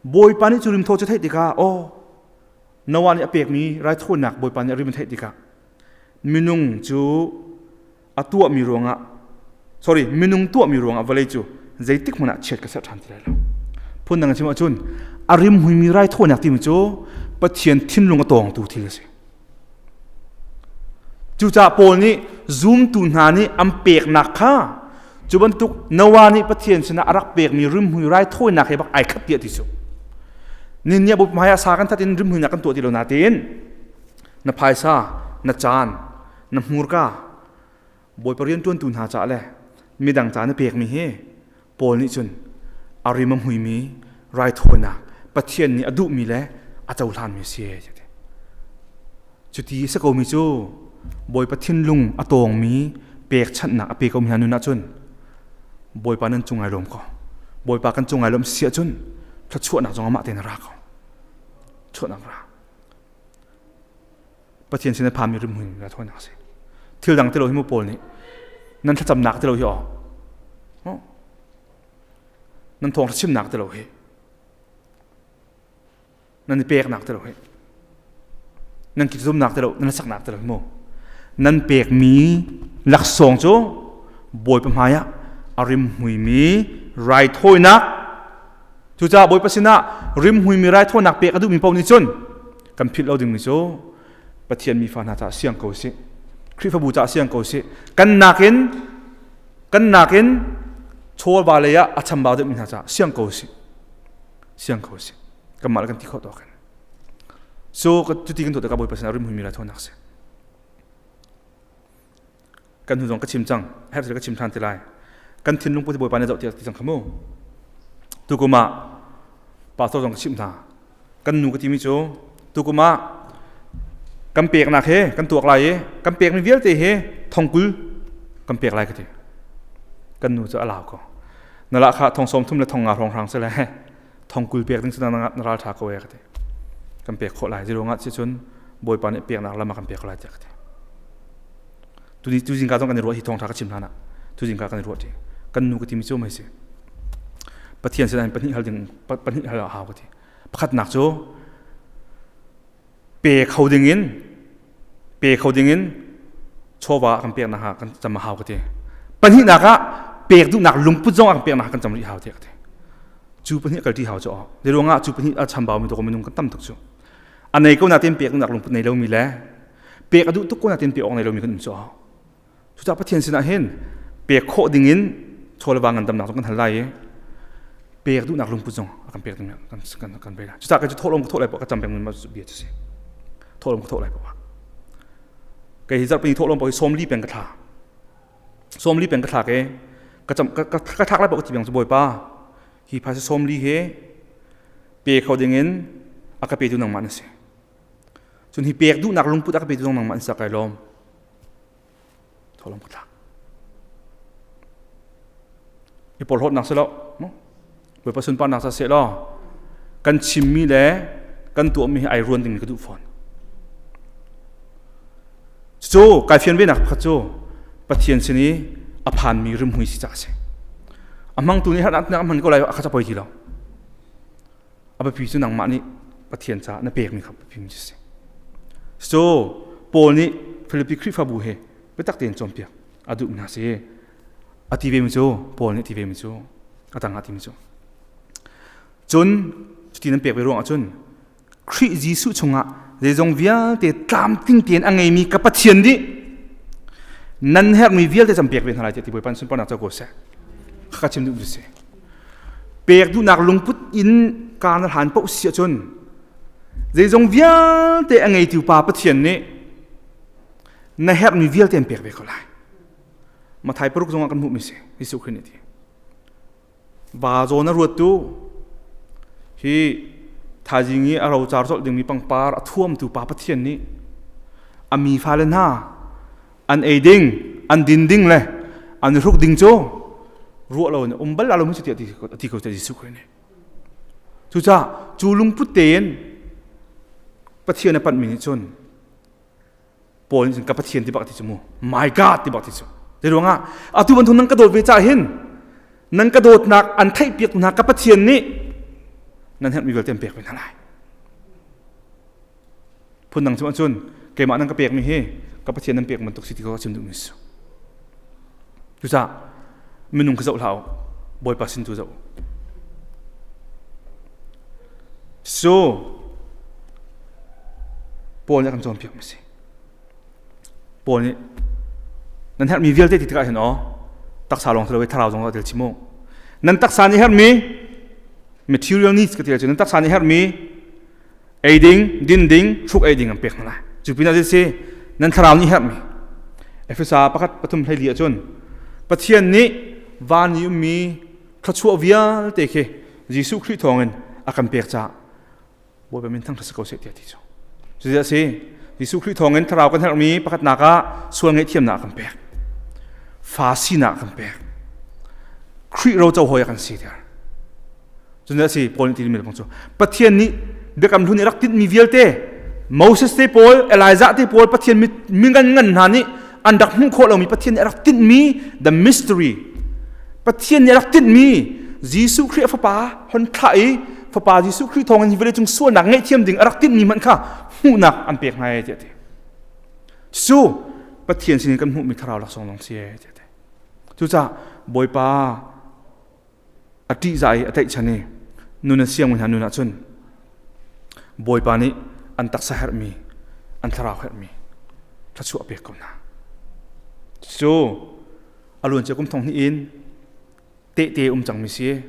Bawipa nih cu rimthaw cu theih tikah aw Noah nih a pekmi raithawinak Bawipa nih a rim a theih tikah minung cu a tuahmi ruangah sorry minung tuahmi ruangah vawlei cu zeitik hmanh ah chiat ka serh ṭhan ti lai lo. Phundang in chim ahcun a rimhuimi raithawinak timi cu Pathian thinlung a tawngtu thil a si. Cucaah Paul nih zumtu hna nih an peknak kha cu bantuk Noah nih Pathian sinah a rak pekmi rimhmui raithawinak he bak ai khat tiah ti cu. Nin nih a hmai ah sa kan that in rimhmuinak kan tuah ti lo natein na phaisa, na caan, na hmurka Bawipa rianṭuantu hna caah le midang ca na pekmi hi Paul nih cun a rim a hmuimi raithawinak Pathian nih a duhmi le a cohlanmi a si. Cuti a si komi cu Bawipa thinlung a tawngmi pekchanhnak a pe komi hna nun ahcun Bawipa nan cung ai lawm ko. Bawipa kan cung ai lawm si ahcun thluachuahnak zong amah tein a ra ko. Chuahnak ra. Pathian sin a phanmi rimhmui raithawinak a si. Thil dang ti lo hi mu Paul nih nan thlacamnak ti lo hi aw. Nan thawngṭha chimnak ti lo hi. Nan i peknak ti lo hi. Nan kizumnak ti lo, nan saknak ti lo hi mu. Nan pekmi laksawng cu Bawipa hmaiah a rimhmuimi raithawinak Cucaah Bawipa sinah rimhmuimi raithawinak pek a duhmi paoh nih cun kan philh lo dingmi cu Pathian mifa hna caah siang ko sih. Khrihfabu caah siang ko sih. Kan nakin kan nakin chawva lei ah a chambau deuhmi hna caah siang ko sih. Siang ko sih. Kanmah le kan ti khawh tawk in. So cuti kan tuah tikah Bawipa sinah rimhmuimi raithawinak si. Kan hnu zong ka chim cang herh ka chim ṭhan ti lai. Kan thinlung put Bawipa nih zoh ti cang kha mu. Tukum ah pastor zong ka chimh hna. Kan nu ka timi cu tukum ah kan peknak he kan tuak lai i kan pekmi vialte he thongkul kan pek lai ka ti. Kan nu cu a lau ko. Na lah kha thong 30 le thong nga hrawng hrang si le thongkul pek ding cu na ral ṭha ko e ka ti. Kan pek khawh lai. Ziruangah si cun Bawipa nih peknak lam a kan pek lai tiah ka ti. Tuni tuzingka zong kan i ruah hi thawngṭha ka chim hlan ah tuzingka kan i ruah ṭi. Kan nu ka timi cu mei si. Pathian sin pahnih hal ding pahnih hal a hau ka ti. Pakhatnak cu pe kho ding in pe kho ding in chawva kan peknak ha kan cam a hau ka ti. Pahnihnak ah pek duhnak lungput zong ah kan peknak kan cam rih hau tiah ka ti. Cu pahnih kal ṭi hau cu aw. Ni ruangah cu pahnih a chambau mi to minung kan tam tuk cu. A nei ko natin pek duhnak lungput nei lomi le pek a duh tuk ko natin pek awk nei lomi kan um cu cucaah Pathian sinah hin pek khawh ding in chaw le va ngandamnak zong kan hal lai i pek duhnak lungput zong a kan pek ding kan kan kan pe lai cucaah kei cu thawhlawm ka thawh lai poah ka cam peng mi bia cu si thawhlawm ka thawh lai poah kei hi zarhpini thawhlawm poah hi 40 peng ka thla 40 peng ka thlak i ka cam ka ka thlak lai poah ka ti peng cu bawipa hi phaisa 40 hi pe kho ding in a ka petu nangmah na si Cun hi pek duhnak lungput a ka petu zong nangmah an sak kai lawm. Tholom ka thlak. I porhlawtnak si lo. Bawipa sunparnak sa seh law. Kan chimmi le kan tuahmi hi ai ruan ding ka duh fawn. Cu kai fian ve nak pakhat cu Pathian sin i a phanmi rimhmui si ca a si. A hmangtu nih harnak a hman ko lai a kha poi ti lo. A biapi cu nangmah nih Pathian caah na pekmi kha biapi mi si. So Paul nih Filipi Khrihfabu he biatak tein cawnpiak a duh hna si. A ti ve mi cu Paul nih ti ve mi cu a tang ah ti mi cu. Cun cuti nan pek ve ruang ahcun Khrih Jesuh chungah zeizong vialte tlamtling tein a ngeimi ka Pathian nih nan herhmi vialte cam pek ve hna lai tiah ti Bawipa sunparnak co ko seh. Ka chim duh si. Pek duhnak lungput in ka na hlan paoh si ahcun zeizong vialte a ngeitu pa Pathian nih na herhmi vialte an pek ve ko lai. Mathai paruk zongah kan hmuhmi si Jesuh Khrih nih ti. Va zawn a ruattu hi thaizing i a rocar colh dingmi pangpar a thuamtu pa Pathian nih a mi fale hna an ei ding an din ding le an i hruk ding cu ruah lo in um bal lo mi cu tiah ti ko Jesuh Khrih nih. Cucaah cu lungput tein Pathian a panhmi nih cun Paul nih cun ka Pathian ti bak ti cu mu my God ti bak ti cu te ruangah atu bantuk nan ka dawt ve cah hin nan ka dawtnak an theih piak hna ka Pathian nih nan herhmi vialte an pek ve hna lai phundang cu cun keimah nan ka pekmi hi ka Pathian nan pek bantuk si ti ko chim duhmi su cucaah minung ka zoh hlah u Bawipa sin tu zoh So Paul nih a kan cawnpiak mi si. Paul nih nan herhmi vialte ti tikah hin aw taksa lawng si lo thlarau zong tel chim u. Nan taksa nih herhmi material needs ka ti cu nan taksa nih herhmi ei ding, din ding, hruk ei ding an pek hna lai. Cu pinah si nan thlarau nih herhmi Efesa pakhat pathum hlei li ahcun Pathian nih van i ummi thluachuah vialte khi Jesuh Khrih thawngin a kan pek caah Bawipa min thangṭhat si ko seh tiah ti cu. Cuti a si. Jesuh Khrih thawngin thlarau kan herhmi pakhatnak ah sual ngaihthiamnak a kan pek. Fa sinak a kan pek. Khrih roco hawi a kan siter. Cun a si Paul nih ti mi cu Pathian nih biakam hlun i rak tinhmi vialte Moses te pawl, Elijah te pawl Pathian mi ngan ngan hna nih an rak hmuh khawh lomi Pathian nih a rak tinhmi the mystery Pathian nih a rak tinhmi Jesuh Khrih a fapa hon thlah i fapa Jesuh Khrih thawng in hi vawleicung sualnak ngaihthiam ding a rak tinhmi hmanh kha hmuhnak an pek hna tiah ti. Cu Pathian sinin kan hmuhmi thlarau laksawng lawng si tiah ti. Cucaah Bawipa a ṭihzah i a tlaihchan i nun a siangmi hna nun ahcun Bawipa nih an taksa herhmi, an thlarau herhmi thluachuah a pek ko hna. Cu a luancia kum thong hnih in tehte um cangmi si.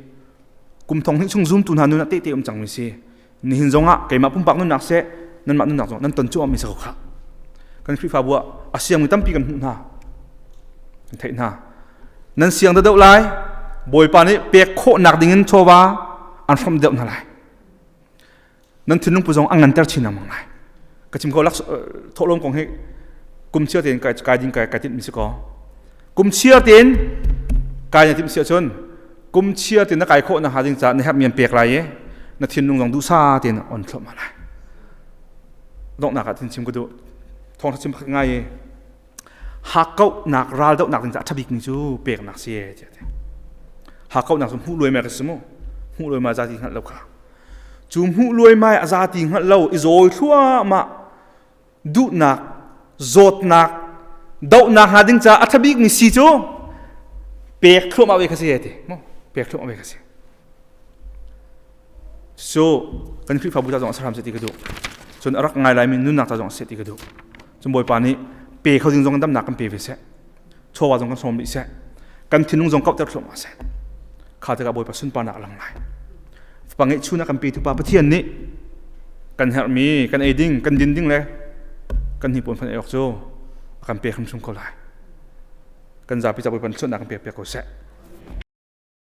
Kum thong hnih chung zumtu hna nun ah tehte um cangmi si. Nihin zongah keimah pumpak nunnak seh, nanmah nunnak zong nan ton cuahmah mi si ko khah. Kan Khrihfabu ah a siangmi tampi kan hmuh hna. Kan theih hna. Nan siang deuh lai, Bawipa nih pek khawhnak dingin chawva an hrawmh deuh hna lai. Nan thinlung pu zong an nganter chin lengmang lai. Ka chim ko lak thawhlawm kong hi kum chia tein kai kai ding kai kai tinh mi si ko. Kum chia tein kai na timh si ahcun kum chia tein na kai khawh nakhnga ding caah na herhmi an pek lai i na thinlung zong duhsa tein on thluahmah lai. Donghnak ah chim ka duh. Thawngṭha chim pakhat ngai i hakkauhnak raldohnak ding caah a ṭha bikmi cu peknak si tiah ti. Hakkauhnak cu hmuh luaimai ka si mu. Hmuh luaimai za ti hngalh lo kha. Cu hmuh luaimai a za ti hngalh lo i zawi thluahmah duhnak zawtnak dohnak hnga ding caah a ṭha bikmi si cu pek thluahmah ve kha si ti mu pek thluahmah ve kha si so kan Khrihfabu ca zong a saram se ti ka duh cun a rak ngai laimi nunnak ca zong a se ti ka duh cun Bawipa nih pe kho ding zong damnak kan pe ve seh chawva zong kan sawm rih seh kan thinlung zong kauhter thluahmah seh kha tikah Bawipa sunparnak a lang lai fapa ngeihchun a kan petu pa Pathian nih kan herhmi kan ei ding kan din ding le kan hnipuan fan ei awk cu a kan pek hrimhrim ko lai kan zapi ca Bawipa nih suatnak kan pek piak ko seh.